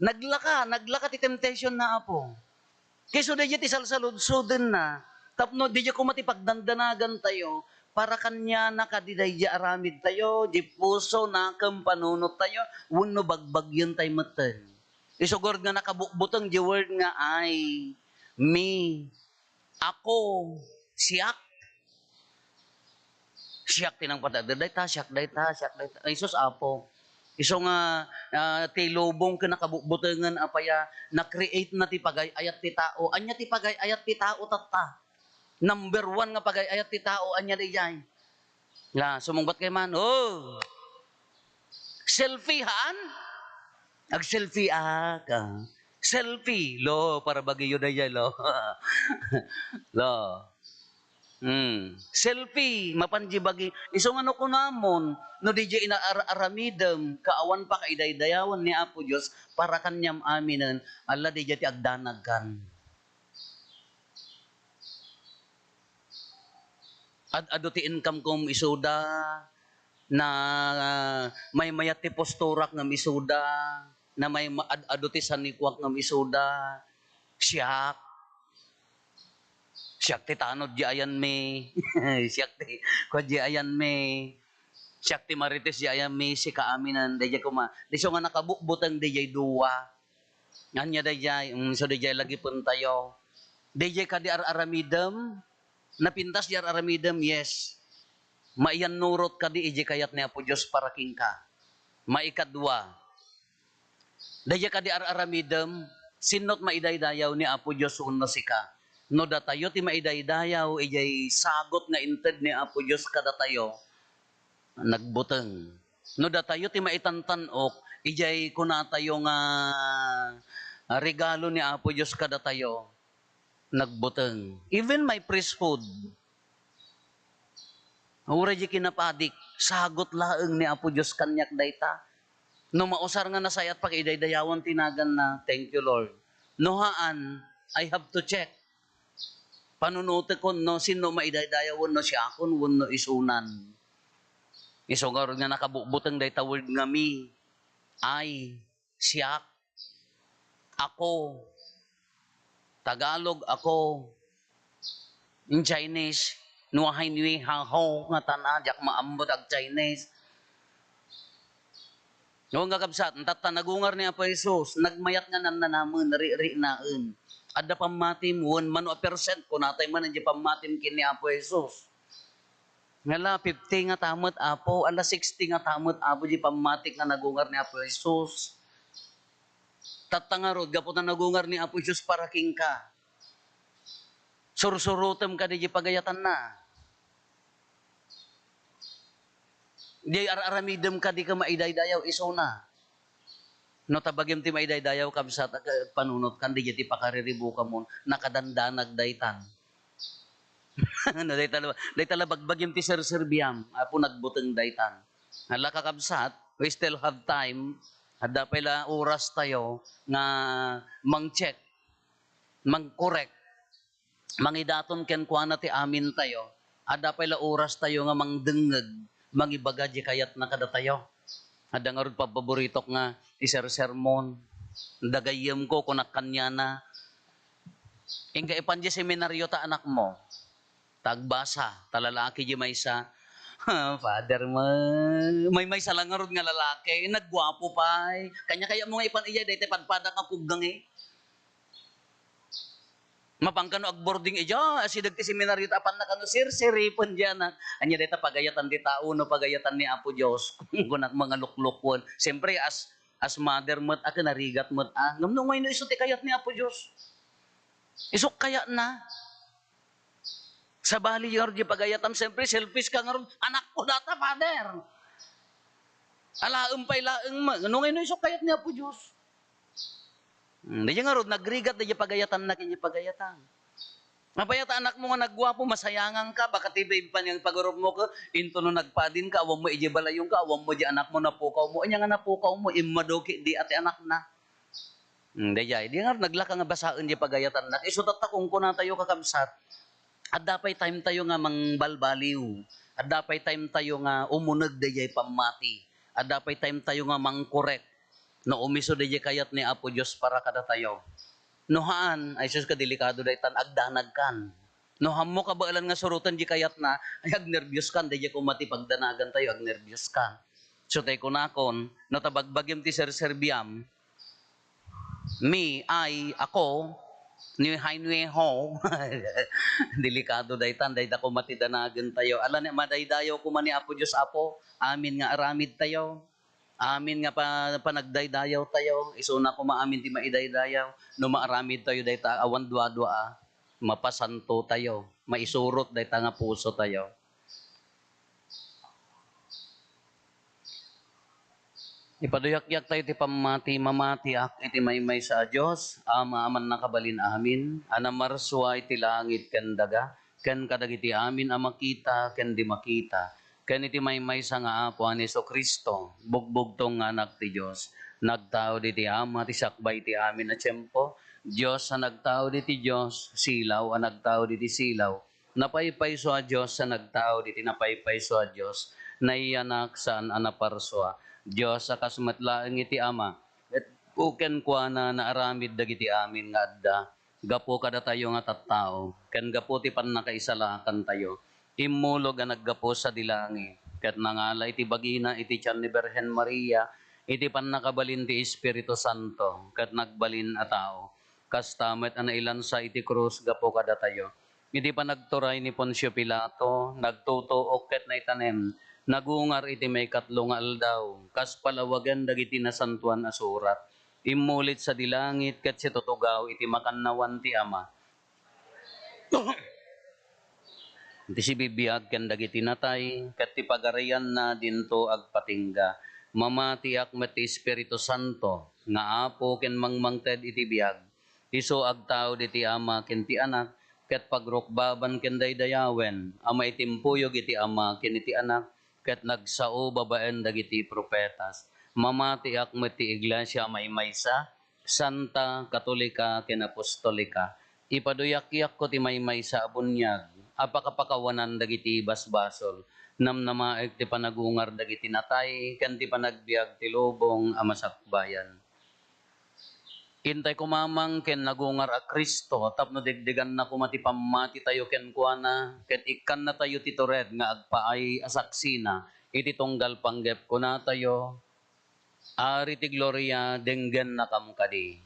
Naglaka, naglaka ti temptation na, Apo. Kay isu daydiay ti salsaludsodenna, tapno daydiay koma ti pagdandanagantayo, para kaniana kadi daydiay aramidtayo, di puso, nakem, panunottayo, wenno bagbagientayo metten. Isu ngarud nga nakabutbuteng di word nga I, me, ako, siak. Siak ti nangpatadder dayta, siak dayta, siak dayta. Ay, sus, Apo. Isu nga, ah, ti lubong ken nakabubutengen a paya, na-create na ti pagay-ayat ti tao. Ania ti pagay-ayat ti tao tatta? Number one nga pagay-ayat ti tao, ania dayjay? La, sumungbat kay man, oh! Selfie, haan? Ag-selfie ak, ah. Selfie, lo, para bagiyo dayjay, lo. Lo. Hmm. Selfie, mapan di bagi. Isu nga no kunamon, no di di inaar-aramidem, ka awan pa kaidaydayawan ni Apo Dios, para kaniam aminen, ala di di ti agdanagkan. Ad-adu ti income kom isuda, na maymayat ti posturak ngem isuda, na may ma-, ad-adu ti sanikuak ngem isuda, siak. Siak ti tanod di ayanmi. Siak ti, kua di ayanmi. Siak ti marites di ayanmi, sika aminen, dayjay koma. Isu nga nakabutbuteng dayjay dua. Ania dayjay? Mm, so dayjay lagipentayo. Dayjay kadi ar-aramidem? Napintas di ar-aramidem? Yes. Maiyannurot kadi iti kayat ni Apo Dios para kenka. Maikadua, dayjay kadi ar-aramidem? Sinno ti maidaydayaw, ni Apo Dios wenno sika? No datayo ti maidaydayaw, idiay sagut nga inted ni Apo Dios kadatayo, nagbuteng. No datayo ti maitantan-ok, idiay kunatayo nga, ah, regalo ni Apo Dios kadatayo, nagbuteng. Even my priesthood, uray di kinapadik, sagut laeng ni Apo Dios kaniak dayta. No mausar nga nasayaat, pagidaydayawan ti naganna, thank you, Lord. No haan, I have to check. Panunotekon no sinno maidaydayaw wenno siakon wenno isunan. Isu ngarud nga nakabutbuteng dayta word nga me, I, siak, ako, Tagalog, ako, in Chinese, nuahay nui haho, nga tana, diak maammod ag Chinese. Ngem kakabsat, tatta nagungar ni Apo Jesus, nagmayat nga nannanamen, ririnaen. Adda pammatim, wen mano a percent, kunatay man di pammatim ken ni Apo Jesus. Ngala, fifty nga tamet, Apo, ala, sixty nga tamet, Apo, di pammatik nga nagungar ni Apo Jesus. Tatta ngarud, gapu ta nagungar ni Apo Jesus para kenka. Sursurotem kadi di pagayatanna. Di ar-aramidem kadi ket maidaydayaw isuna. No ta bagim ti maidaydayaw, kabsat, ag-, agpanunotkan, di ti pakariribukam, nakadandanag daytan. No, dayta la, dayta la bagbagim ti serserbiam, Apo, nagbuteng daytan. Ala, kakabsat, we still have time. Adda pay la oras tayo nga mang-check, mang-correct, mangidaton kenkuana ti amintayo. Adda pay la oras tayo nga mangdengngeg, mangibaga di kayatna kadatayo. Adda ngarud pabbaboritok nga isersermon. Dagayyemko, kunak kaniana, "Inka ipan di seminario ta anakmo, ta agbasa, ta lalaki di maysa." Ha, Father, ma-, may maysa la ngarud nga lalaki, nagguapo pay. Kaniak kayatmo nga ipan idiay, dayta padpada nga puggang, eh. Mapan kano agboarding idiay, asideg ti seminario ta apanna kano sirsiripen diay anak. Ania dayta pagayatan ti tao no pagayatan ni Apo Dios? Kunak, mangaluklukwen. Siyempre, as, as mother met a, kinarigat met a. Ngem no mayno isu ti kayat ni Apo Dios? Isuk kayatna. Sabali ngarud di pagayatam, siyempre, selfish ka ngarud. Anakko dayta, Father. Alaem pay laeng met. No mayno isuk kayat ni Apo Dios? Hmm, daydiay ngarud, nagrigat daydiay pagayatanna ken daydiay pagayatam. Apay ta anakmo nga nagguapo, masayanganka, baka ti babe panagpagurupmo ket, into no nagpadinka, awanmo idiay balayonka, awanmo diay anakmo, napukawmo. Ania nga napukawmo? Immadu ketdi a ti anakna. Hmm, daydiay, di ngarud naglaka nga basaen diay pagayatanna. Isu tatta kunkunatayo, kakabsat, adda pay time tayo nga mangbalbaliw. Adda pay time tayo nga umuneg daydiay pammati. Adda pay time tayo nga mangkorek. No umisu daydiay kayat ni Apo Dios para kadatayo. No haan, ay sus, kadelikado daytan, agdanagkan. No hammo kabaelan nga suroten di kayatna, ay agnerbioskan, daydiay koma ti pagdanagantayo, agnerbioskan. So, tay kunakon, no ta bagbagim ti serserbiam, me, I, ako, ni hay, ni ho. Delikado daytan, dayta koma ti danagentayo. Ala ni, madaydayaw koma ni Apo Dios, Apo, amin nga aramidtayo. Amin nga pa-, panagdaydayaw tayo, isuna koma amin ti maidaydayaw, no maaramid tayo dayta awan duadua, mapasanto tayo, maisurot dayta nga puso tayo. Ipaduyakyak tayo ti pammati, mamatiak iti maymaysa a Dios, Ama a mannakabalin amin, a namarsua iti langit ken daga, ken kadagiti amin a makita ken di makita, ken iti maymaysa nga Apo a ni Jesu-Cristo, bugbugtong nga Anak ti Dios, nagtaud iti Ama ti sakbay ti amin a tiempo, Dios a nagtaud iti Dios, silaw a nagtaud iti silaw, napaypayso a Dios a nagtaud iti napaypayso a Dios, naiyanak saan a naparsua, Dios a kas met laeng iti Ama, ket kenkuana naaramid dagiti amin nga adda. Gapu kadatayo nga tattao, ken gapu ti pannakaisalakantayo, immulog a naggapu sadi langit, ket nangala iti bagina iti tian ni Birhen Maria, iti pannakabalin ti Espiritu Santo, ket nagbalin a tao. Kasta met a nailansa iti krus gapu kadatayo. Iti panagturay ni Poncio Pilato, nagtutuok ket naitanem, nagungar iti maikatlo nga aldaw, kas palawagen dagiti Nasantoan a Surat. Immulit sadi langit ket situtugaw iti makannawan ti Ama. Ti sibibiag ken dagiti natay, ket ti pagarianna dinto agpatingga. Mamatiak met ti Espiritu Santo, nga Apo ken mangmangted iti biag. Isu agtaud iti Ama ken ti Anak, ket pagrukbaban ken daydayawen, a maitimpuyog iti Ama ken iti Anak, ket nagsao babaen dagiti profetas. Mamatiak met ti iglesia a maymaysa, santa, katolika, ken apostolika. Ipaduyakyakko ti maymaysa a buniag a pakapakawanan dagiti basbasol. Namnamaek ti panagungar dagiti natay ken ti panagbiag ti lubong a masakbayan. Intay koma man ken nagungar a Cristo tapno degdeganna koma ti pammatitayo kenkuana ket ikkannatayo ti tured nga agpaay a saksina iti tunggal panggep kunatayo, Ari ti Gloria, denggennakam kadi.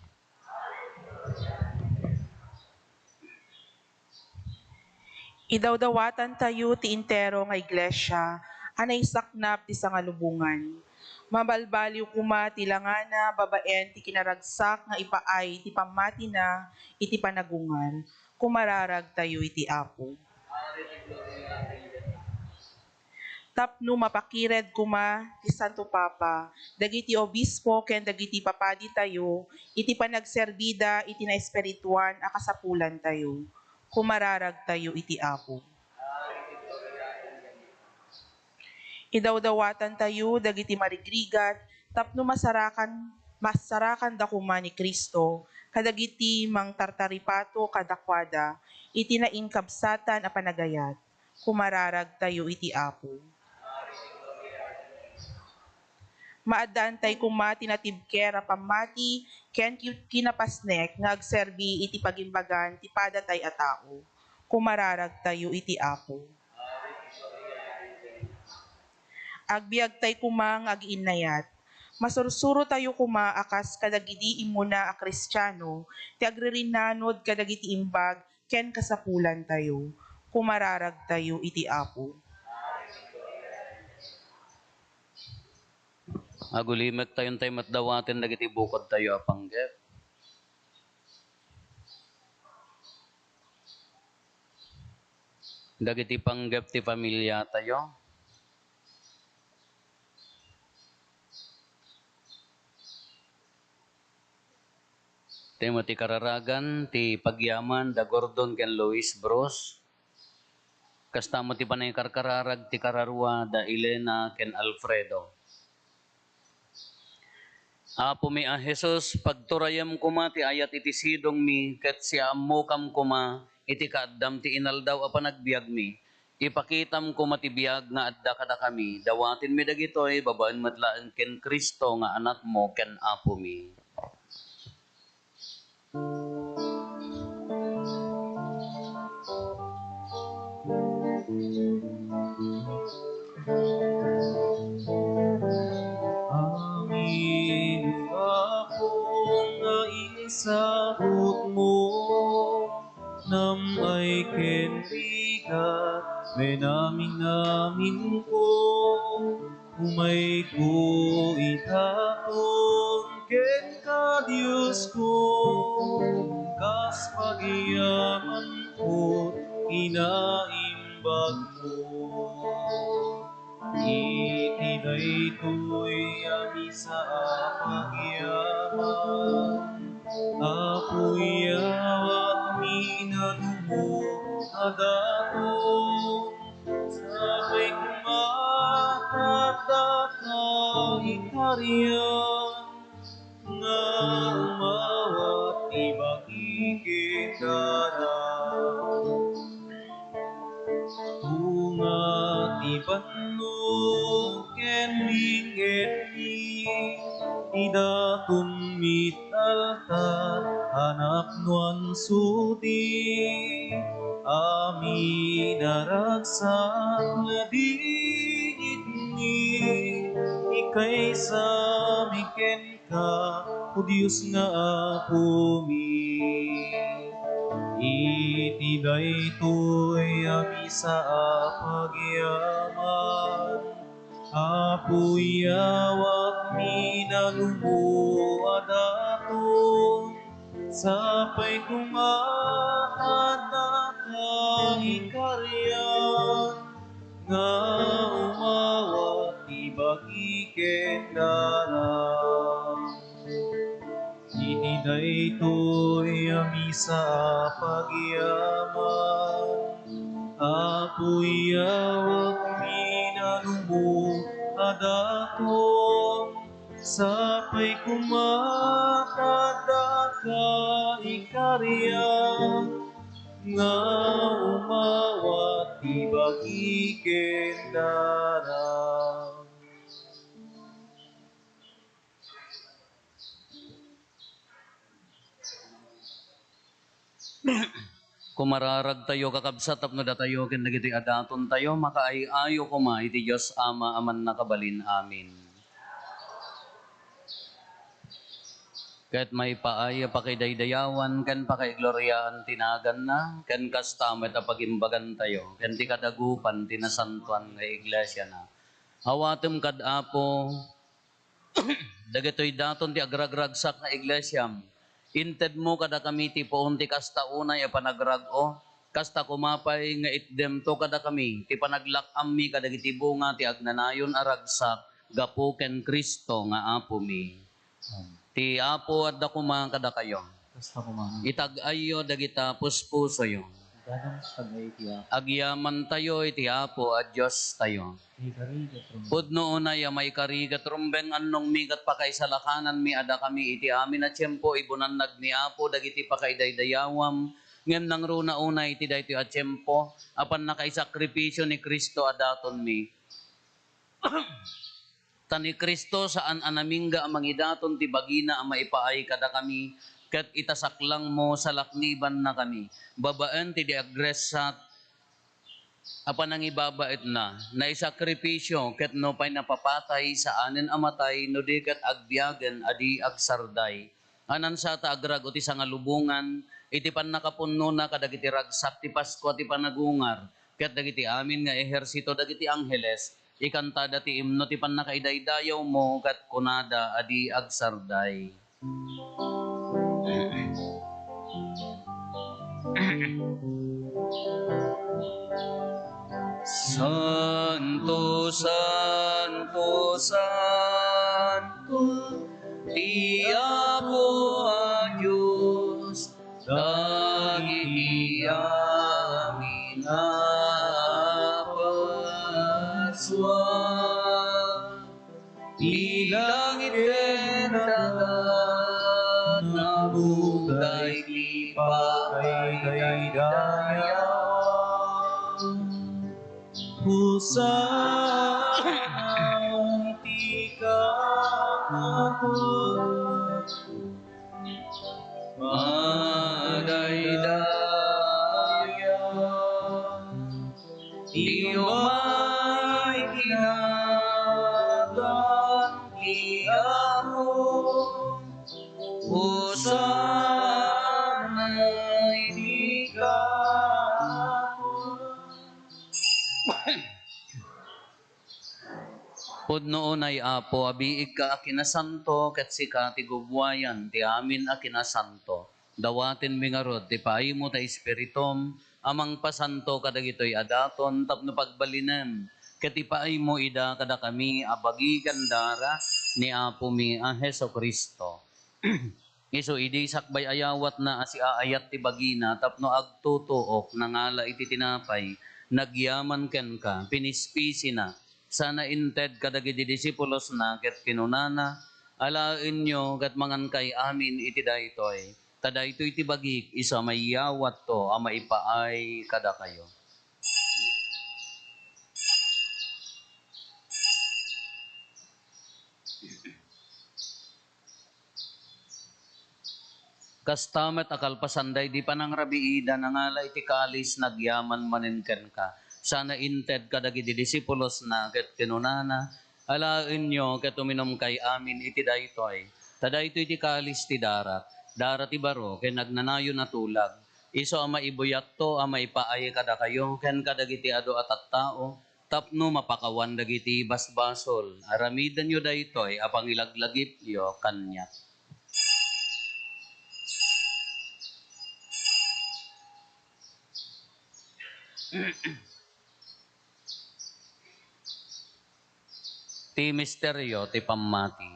Idawdawatantayo ti entero nga iglesia a naisaknap ti sangalubongan. Mabalbaliw koma ti langana babaen ti kinaragsak nga ipaay ti pammatina iti panagungar. Kumararagtayo iti Apo. Tapno mapakired koma ti Santo Papa dagiti obispo ken dagiti papaditayo iti panagserbida iti naespirituan a kasapulantayo. Kumararagtayo iti Apo. Idawdawatantayo dagiti marigrigat tapno masarakan, masarakanda koma ni Cristo kadagiti mangtartaripato kadakuada iti nainkabsatan a panagayat. Kumararagtayo iti Apo. Maaddaantay koma ti natibker a pammati ken ki-, kinapasnek nga agserbi iti pagimbagan ti padatay a tao. Kumararagtayo iti Apo. Agbiagtay koma nga agiinnayat. Masursurotayo koma a kas kadagidi immuna a Kristiano ti agririnanod kadagiti imbag ken kasapulantayo. Kumararagtayo iti Apo. Agulimektayon tay met dawaten dagiti bukodtayo a panggep. Dagiti panggep ti familiatayo. Tay met ti kararagan ti pagyaman da Gordon ken Lois Bros. Kasta met ti panangikarkararag ti kararua da Elena ken Alfredo. Apomi a Jesus, pagturayem koma ti ayat iti sidongmi ket siammokam koma iti kaaddam ti inaldaw a panagbiagmi. Ipakitam koma ti biag nga adda kadakami. Dawatenmi dagitoy babaen met laeng ken Cristo nga Anakmo ken Apomi. Amin, Apo, nga insabutmo, nam-ay ken rigat, minaminaminko. Umayko ita ton kenka, Diosko, kas pagiyamanko, kinaimbagmo. Iti daytoy a misa a pagyaman, Apo, iyawatmi nanumo a daton, sapay koma ta addaka ikarian nga umawat ti bagi ken dara. Tunga ti bannog ken ling-etmi, ti datonmi altar a napnoan sudi. Amin a ragsak nga dingitmi, ikaysami kenka, O Dios nga Apomi. Iti daytoy a misa a pagyaman, Apo, iyawatmi nanumo a daton, sapay koma ta addaka ikarian nga umawat ti bagi ken dara. Iti daytoy a misa a pagyaman, Apo, iyawatmi nanumo a daton, sapay koma ta addaka ikarian nga umawat ti bagi ken dara. Kumararagtayo, kakabsat, tapno datayo ken dagiti adatontayo makaay-ayo koma iti Dios Ama a Mannakabalin. Amen. Ket maipaay a pakidaydayawan ken pakaigloriaan ti naganna, ken kasta met a pagimbagantayo ken ti kadagupan ti nasantoan nga iglesiana. Awatem kad Apo, dagitoy daton ti agragragsak nga iglesiam. Intedmo kadakami ti puon ti kasta unay a panagrag-o. Kasta koma pay nga itdemto kadakami ti panaglak-ammi kadagiti bunga ti agnanayon a ragsak gapu ken Cristo nga Apomi. Amen. Ti Apo adda koma kadakayo. Kasta koma. Itag-ayyo dagita puspusoyo. Agyamankami iti Apo. Agyamantayo iti Apo a Diostayo. Iti karigat rumben. Pudno unay a maikarigat rumben, annongmi ket pakaisalakananmi a dakami iti amin a tiempo, ibunannagmi, Apo, dagiti pakaidaydayawam, ngem nangruna unay iti daytoy a tiempo a pannakaisakripisio ni Cristo a datonmi. Ta ni Cristo saan a namingga a mangidaton ti bagina a maipaay kadakami, ket ita saklangmo, salaknibannakami babaen ti di agressat a panangibabaetna, naisakripisio ket nupay napapatay, saanen a matay no di ket agbiagen a di agsarday. A nansata agrag-o ti sangalubongan iti pannakapunnona kadagiti ragsak ti Paskua ti panagungar, ket dagiti amin nga ehersito dagiti angheles, ikantada ti imno ti pannakaidaydayawmo ket kunada a di agsarday. Santo, santo, santo, ti Apo a Dios, dagiti amin a parsua. Ti langit ken daga nabuda iti pakaidaydayawam. Hosanna iti kaapuan. Madaydaya ti umay iti nagan ti Apo. Hosanna iti kaapuan. Pudno unay, Apo, a biigka a kinasanto, ket sika ti gubuayan ti amin a kinasanto. Dawatenmi ngarud ti paaymo ta Espiritum a mangpasanto kadagitoy a daton tapno pagbalinem ket ipaaymo ida kadakami a bagi ken dara ni Apomi a Jesu-Cristo. Isu idi sakbay a yawatna a siaayat ti bagina tapno agtutuok, nangala iti tinapay, nagyaman kenka, pinispisina, sana inted kadagiti disipulosna ket kinunana, "Alaenyo ket mangankay amin iti daytoy, ta daytoy ti bagik isu a maiyawatto a maipaay kadakayo." Kasta met a kalpasan daydi panangrabiida, nangala iti kalis, nagyaman manen kenka, sana inted kadagiti disipulosna ket kinunana, "Alaenyo ket uminumkay amin iti daytoy, ta daytoy ti kalis ti darak, darak ti baro ken agnanayon a tulag, isu a maibuyatto a maipaay kadakayo ken kadagiti adu a tattao, tapno mapakawan dagiti basbasol. Aramidenyo daytoy a pangilaglagipyo kaniak." Ti misterio ti pammati.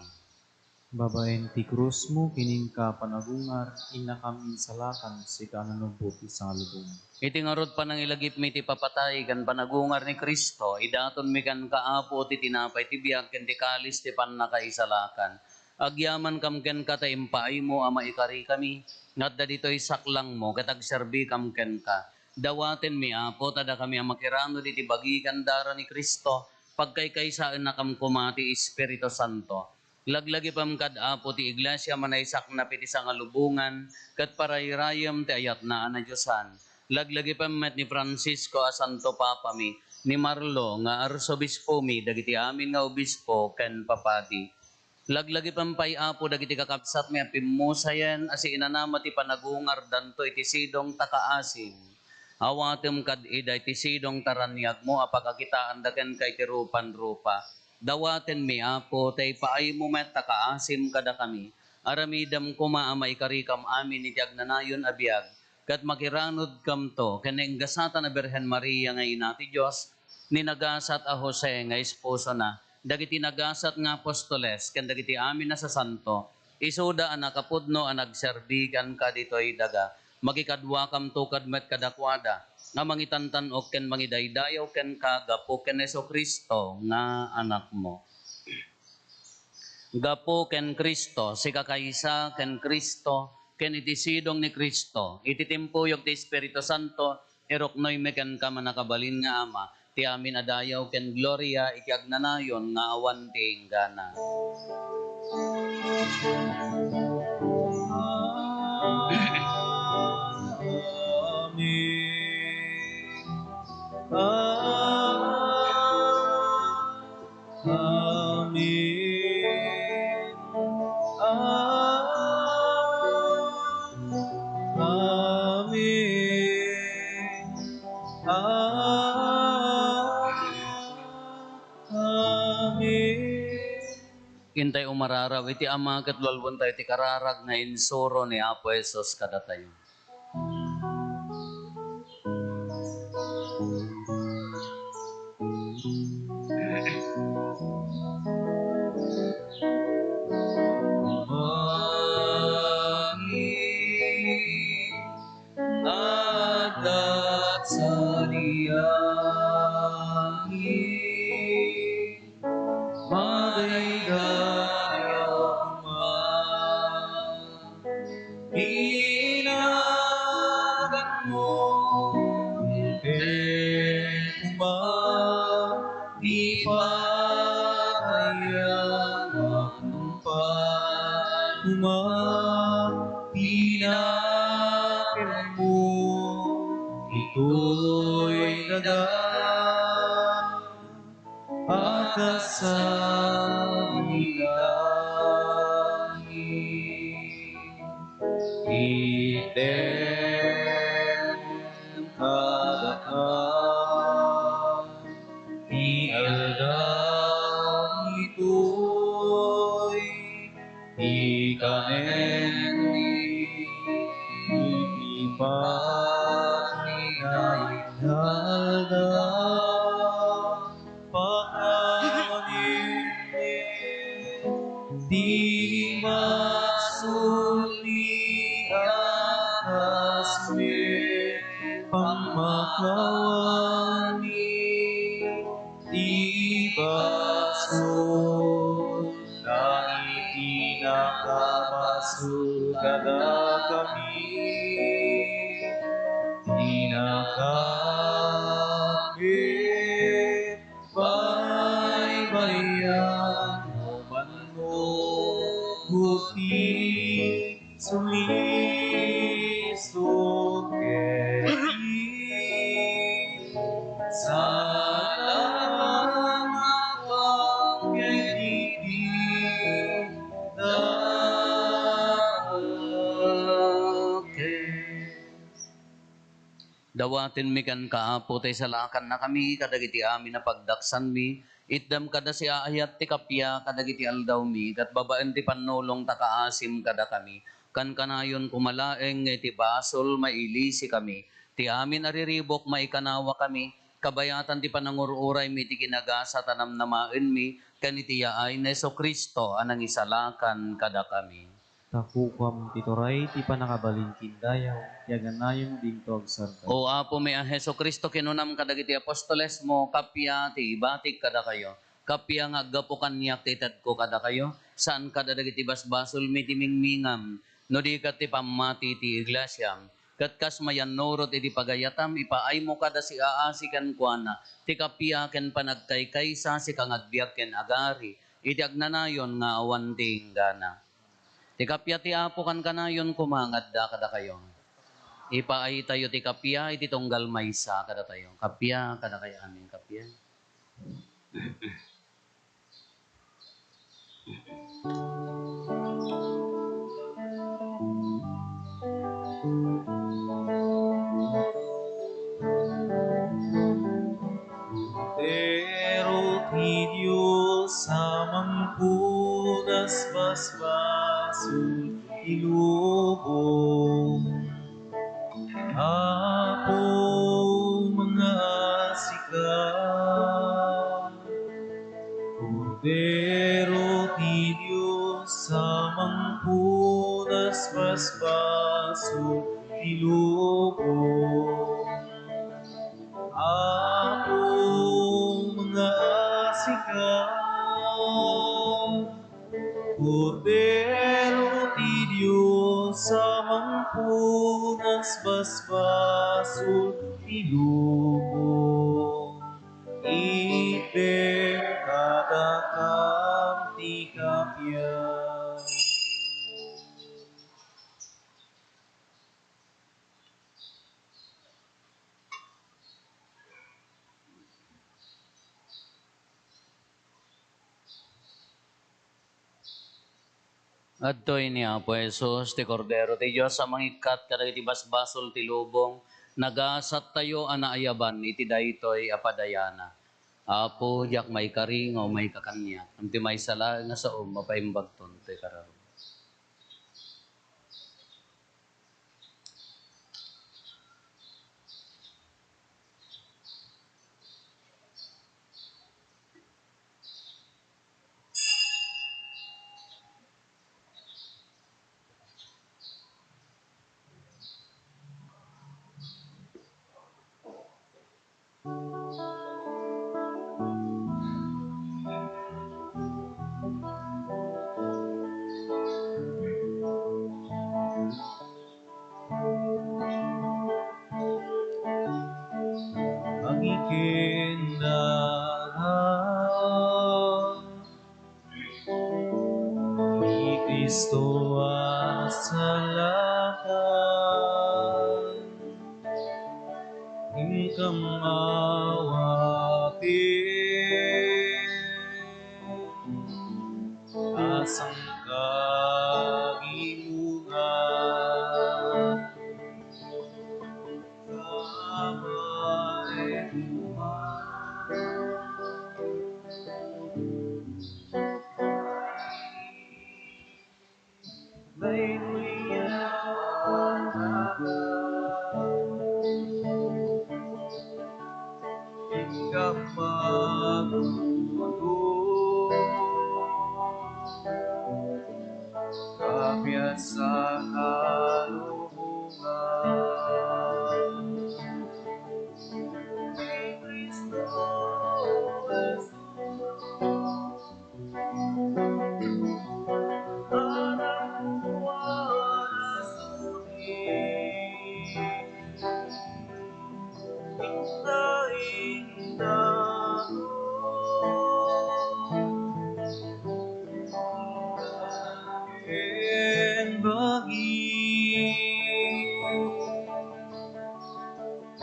Babaen ti krusmo ken inka panagungar, innakam insalakan, sika a nanubbo ti sangalubong. Iti ngarud panangilagipmi ti papatay ken panagungar ni Cristo, idatonmi kenka, Apo, ti tinapay ti biag ken ti kalis ti pannakaisalakan. Agyamankam kenka ta impaaymo a maikarikami nga adda ditoy saklangmo ket agserbikam kenka. Dawatenmi, Apo, ta dakami a makiranud iti bagi ken dara ni Cristo, pagkaykaysaennakam koma ti Espiritu Santo. Laglagipem kad, Apo, ti Iglesia a manaysaknap iti sangalubongan ket parayrayem ti ayatna a nadiosan. Laglagipem met ni Francisco a Santo Papami, ni Marlo nga Arsobispomi, dagiti amin nga obispo ken papadi. Laglagipem pay, Apo, dagiti kakabsatmi a pimmusayen a siinanama ti panagungardanto iti sidong ta kaasim. Awatem kad ida iti sidong ta raniagmo a pakakitaanda kenka iti rupan-rupa. Dawatenmi, Apo, ta ipaaymo met ta kaasim kadakami. Aramidem koma a maikarikam amin iti agnanayon a biag, ket makiranudkamto ken nainggasatan a Birhen Maria nga Ina ti Dios, ni nagasat a Jose nga esposona, dagiti nagasat nga apostoles, ken dagiti amin a sasanto, isuda a nakapudno a nagserbi kenka ditoy daga. Makikaduakamto kad met kadakuada nga mangitantan-ok ken mangidaydayaw kenka gapu ken Jesu-Cristo nga Anakmo. Gapu ken Cristo, sikakaysa ken Cristo, ken iti sidong ni Cristo, iti timpuyog ti Espiritu Santo, iruknoymi kenka, mannakabalin nga Ama, ti amin a dayaw ken gloria iti agnanayon nga awan ti inggana. Amen. Amen. Amen. Amen. Amen. Intay umararaw iti Ama ket lualwentayo ti kararag nga insuro ni Apo Jesus kadatayo. Amin. Adda sadiami. Madaydayaw koma ti naganmo, ket koma ti pagayam, koma ti nakemmo, ditoy daga. Agkasabali item kadaka ti aldaw Paginainaldaw, pakanen ti basol ni akas met pammakawani ti basol dagiti nakabasol kadakami. Dinakami baybay-an no mannukot ti sumiso ket salamat pangketi dakes. Dawatenmi kenka, Apo, ta isalakannakami kadagiti amin a pagdaksanmi. Itdem kada siaayat ti kappia kadagiti aldawmi, ket babaen ti pannulong ta kaasim kadakami. Kankanayon koma laeng nga iti basol, mailisikami. Ti amin a riribuk, maikanawakami. Kabayatan ti panangur-uraymi iti kinagasat a namnamaenmi, ken iti yaay ni Jesu-Cristo a nangisalakan kadakami. Takukam ti turay ti pannakabalin ken dayaw, ti agannayon dinto agsarta. O Apomi a Jesu-Cristo, kinunam kadagiti apostolesmo, kappia ti ibatik kadakayo. Kappia nga aggapu kaniak ti itedko kadakayo, saan kadagiti basbasolmi ti mingmingam, no di ket ti pammati ti iglesiam. Ket kas mayannurot iti pagayatam, ipaaymo kada siaasi kenkuana ti kappia ken panagkaykaysa, sika nga agbiag ken agari iti agnanayon nga awan ti inggana. Ti kappia ti Apo kankanayon koma nga adda kadakayo. Ipaaytayo ti kappia iti tunggal maysa kadatayo. Kappia kadakayo amin, kappia. Kordero ti Dios a mangpunas basbasol ti lubong. Apo, mangaasika. Kordero ti Dios a mangpunas basbasol ti lubong. Apo, mangaasika. Kordero ti Dios a mangpunas basbasol ti lubong. Itdem kadakam ti kappia. Adtoy ni Apo Jesus, ti Kordero ti Dios a mangikkat kadagiti basbasol ti lubong. Nagasattayo a naayaban iti daytoy a padayana. Apo, diak maikari nga umay ka kaniak, ngem ti maysa laeng nga saom, mapaimbagton toy kararua. Agikendara ni Cristo a salakan, inkam awaten a sangkagimongan.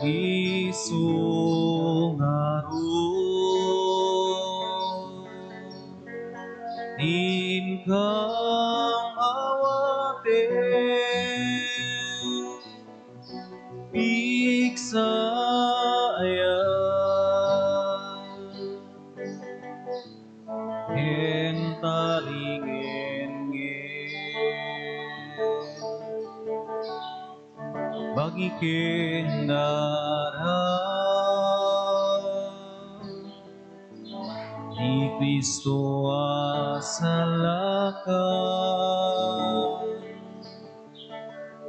Isu ngarud, inkam awaten, pigsaya, ken talingen, bagi ken dara ni Cristo a salaka.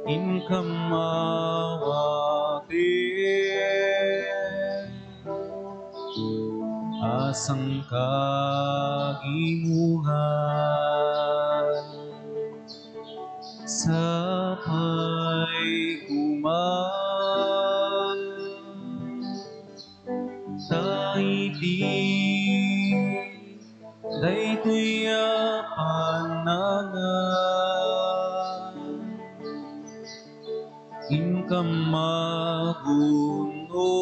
Inkam awaten a sangkagimongan. Sapay koma ta iti daytoy a pannangan, inkam magunno,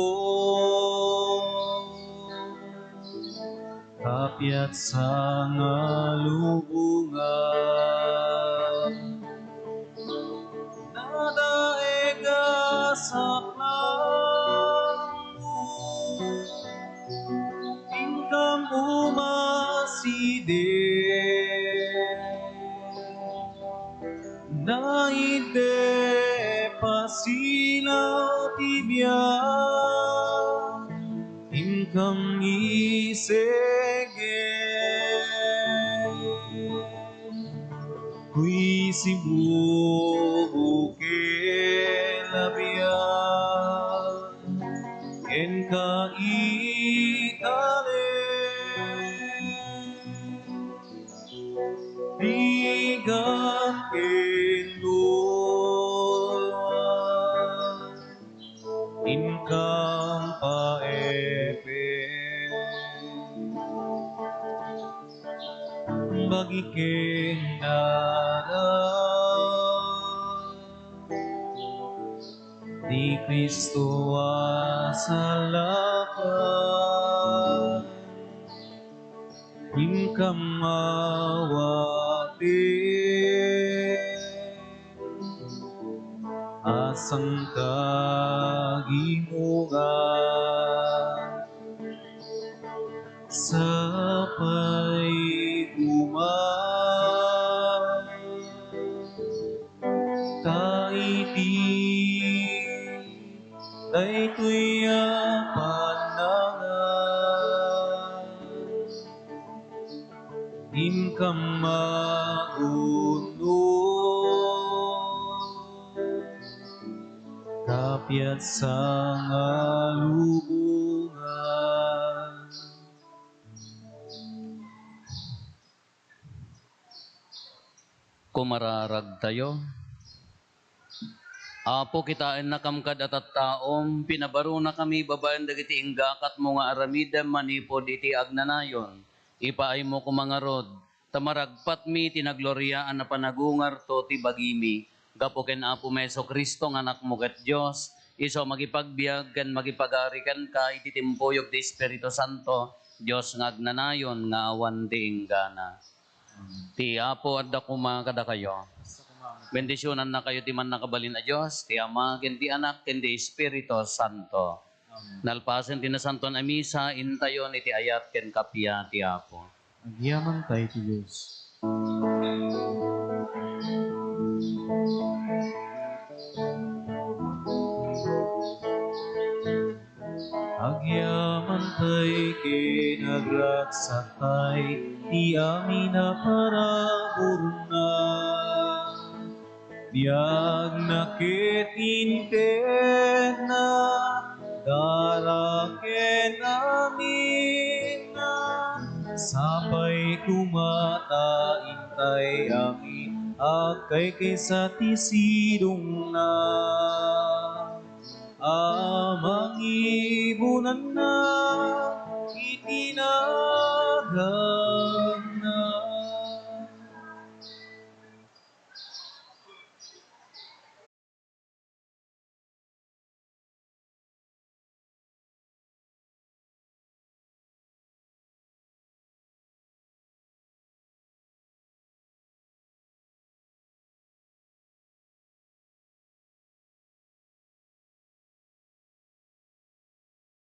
kapiat sangalubongan. Nadaeg a saklang, inkam umasiden. Naide pasilaw ti biag, inkam isegen. Kuisibubukel a biag, ken kaitalen, rigat ken lua, inkam paepen, bagi ken dara ni Cristo a salaka. Inkam awaten a sangkagimongan. Sapay koma ta iti daytoy a pannangan, inkam magunno, kapiat sangalubongan. Kumararagtayo. Apo, kitaennakam kad a tattaom, pinabarunakami babaen dagiti inggakatmo nga aramidem manipud iti agnanayon. Ipaaymo koma ngarud, ta maragpatmi ti nagloriaan a panagungarto ti bagimi. Gapu ken Apomi Jesu-Cristo nga Anakmo ket Dios, isu a mangipagbiag ken mangipagari kenka iti timpuyog ti Espiritu Santo, Dios nga agnanayon nga awan ti inggana. Ti Apo adda koma kadakayo. Bendisionannakayo ti Mannakabalin a Dios, ti Ama, ken ti Anak, ken ti Espiritu Santo. Amen. Nalpasen ti Nasantoan a Misa, intayon iti ayat ken kappia ti Apo. Agyamanta iti Dios. Agyamantay ken agragsaktay ti amin a paraburna. Biagna ket intedna, dara ken aminna, sapay koma ta intay amin agkaykaysa ti sidongna. A mangibunanna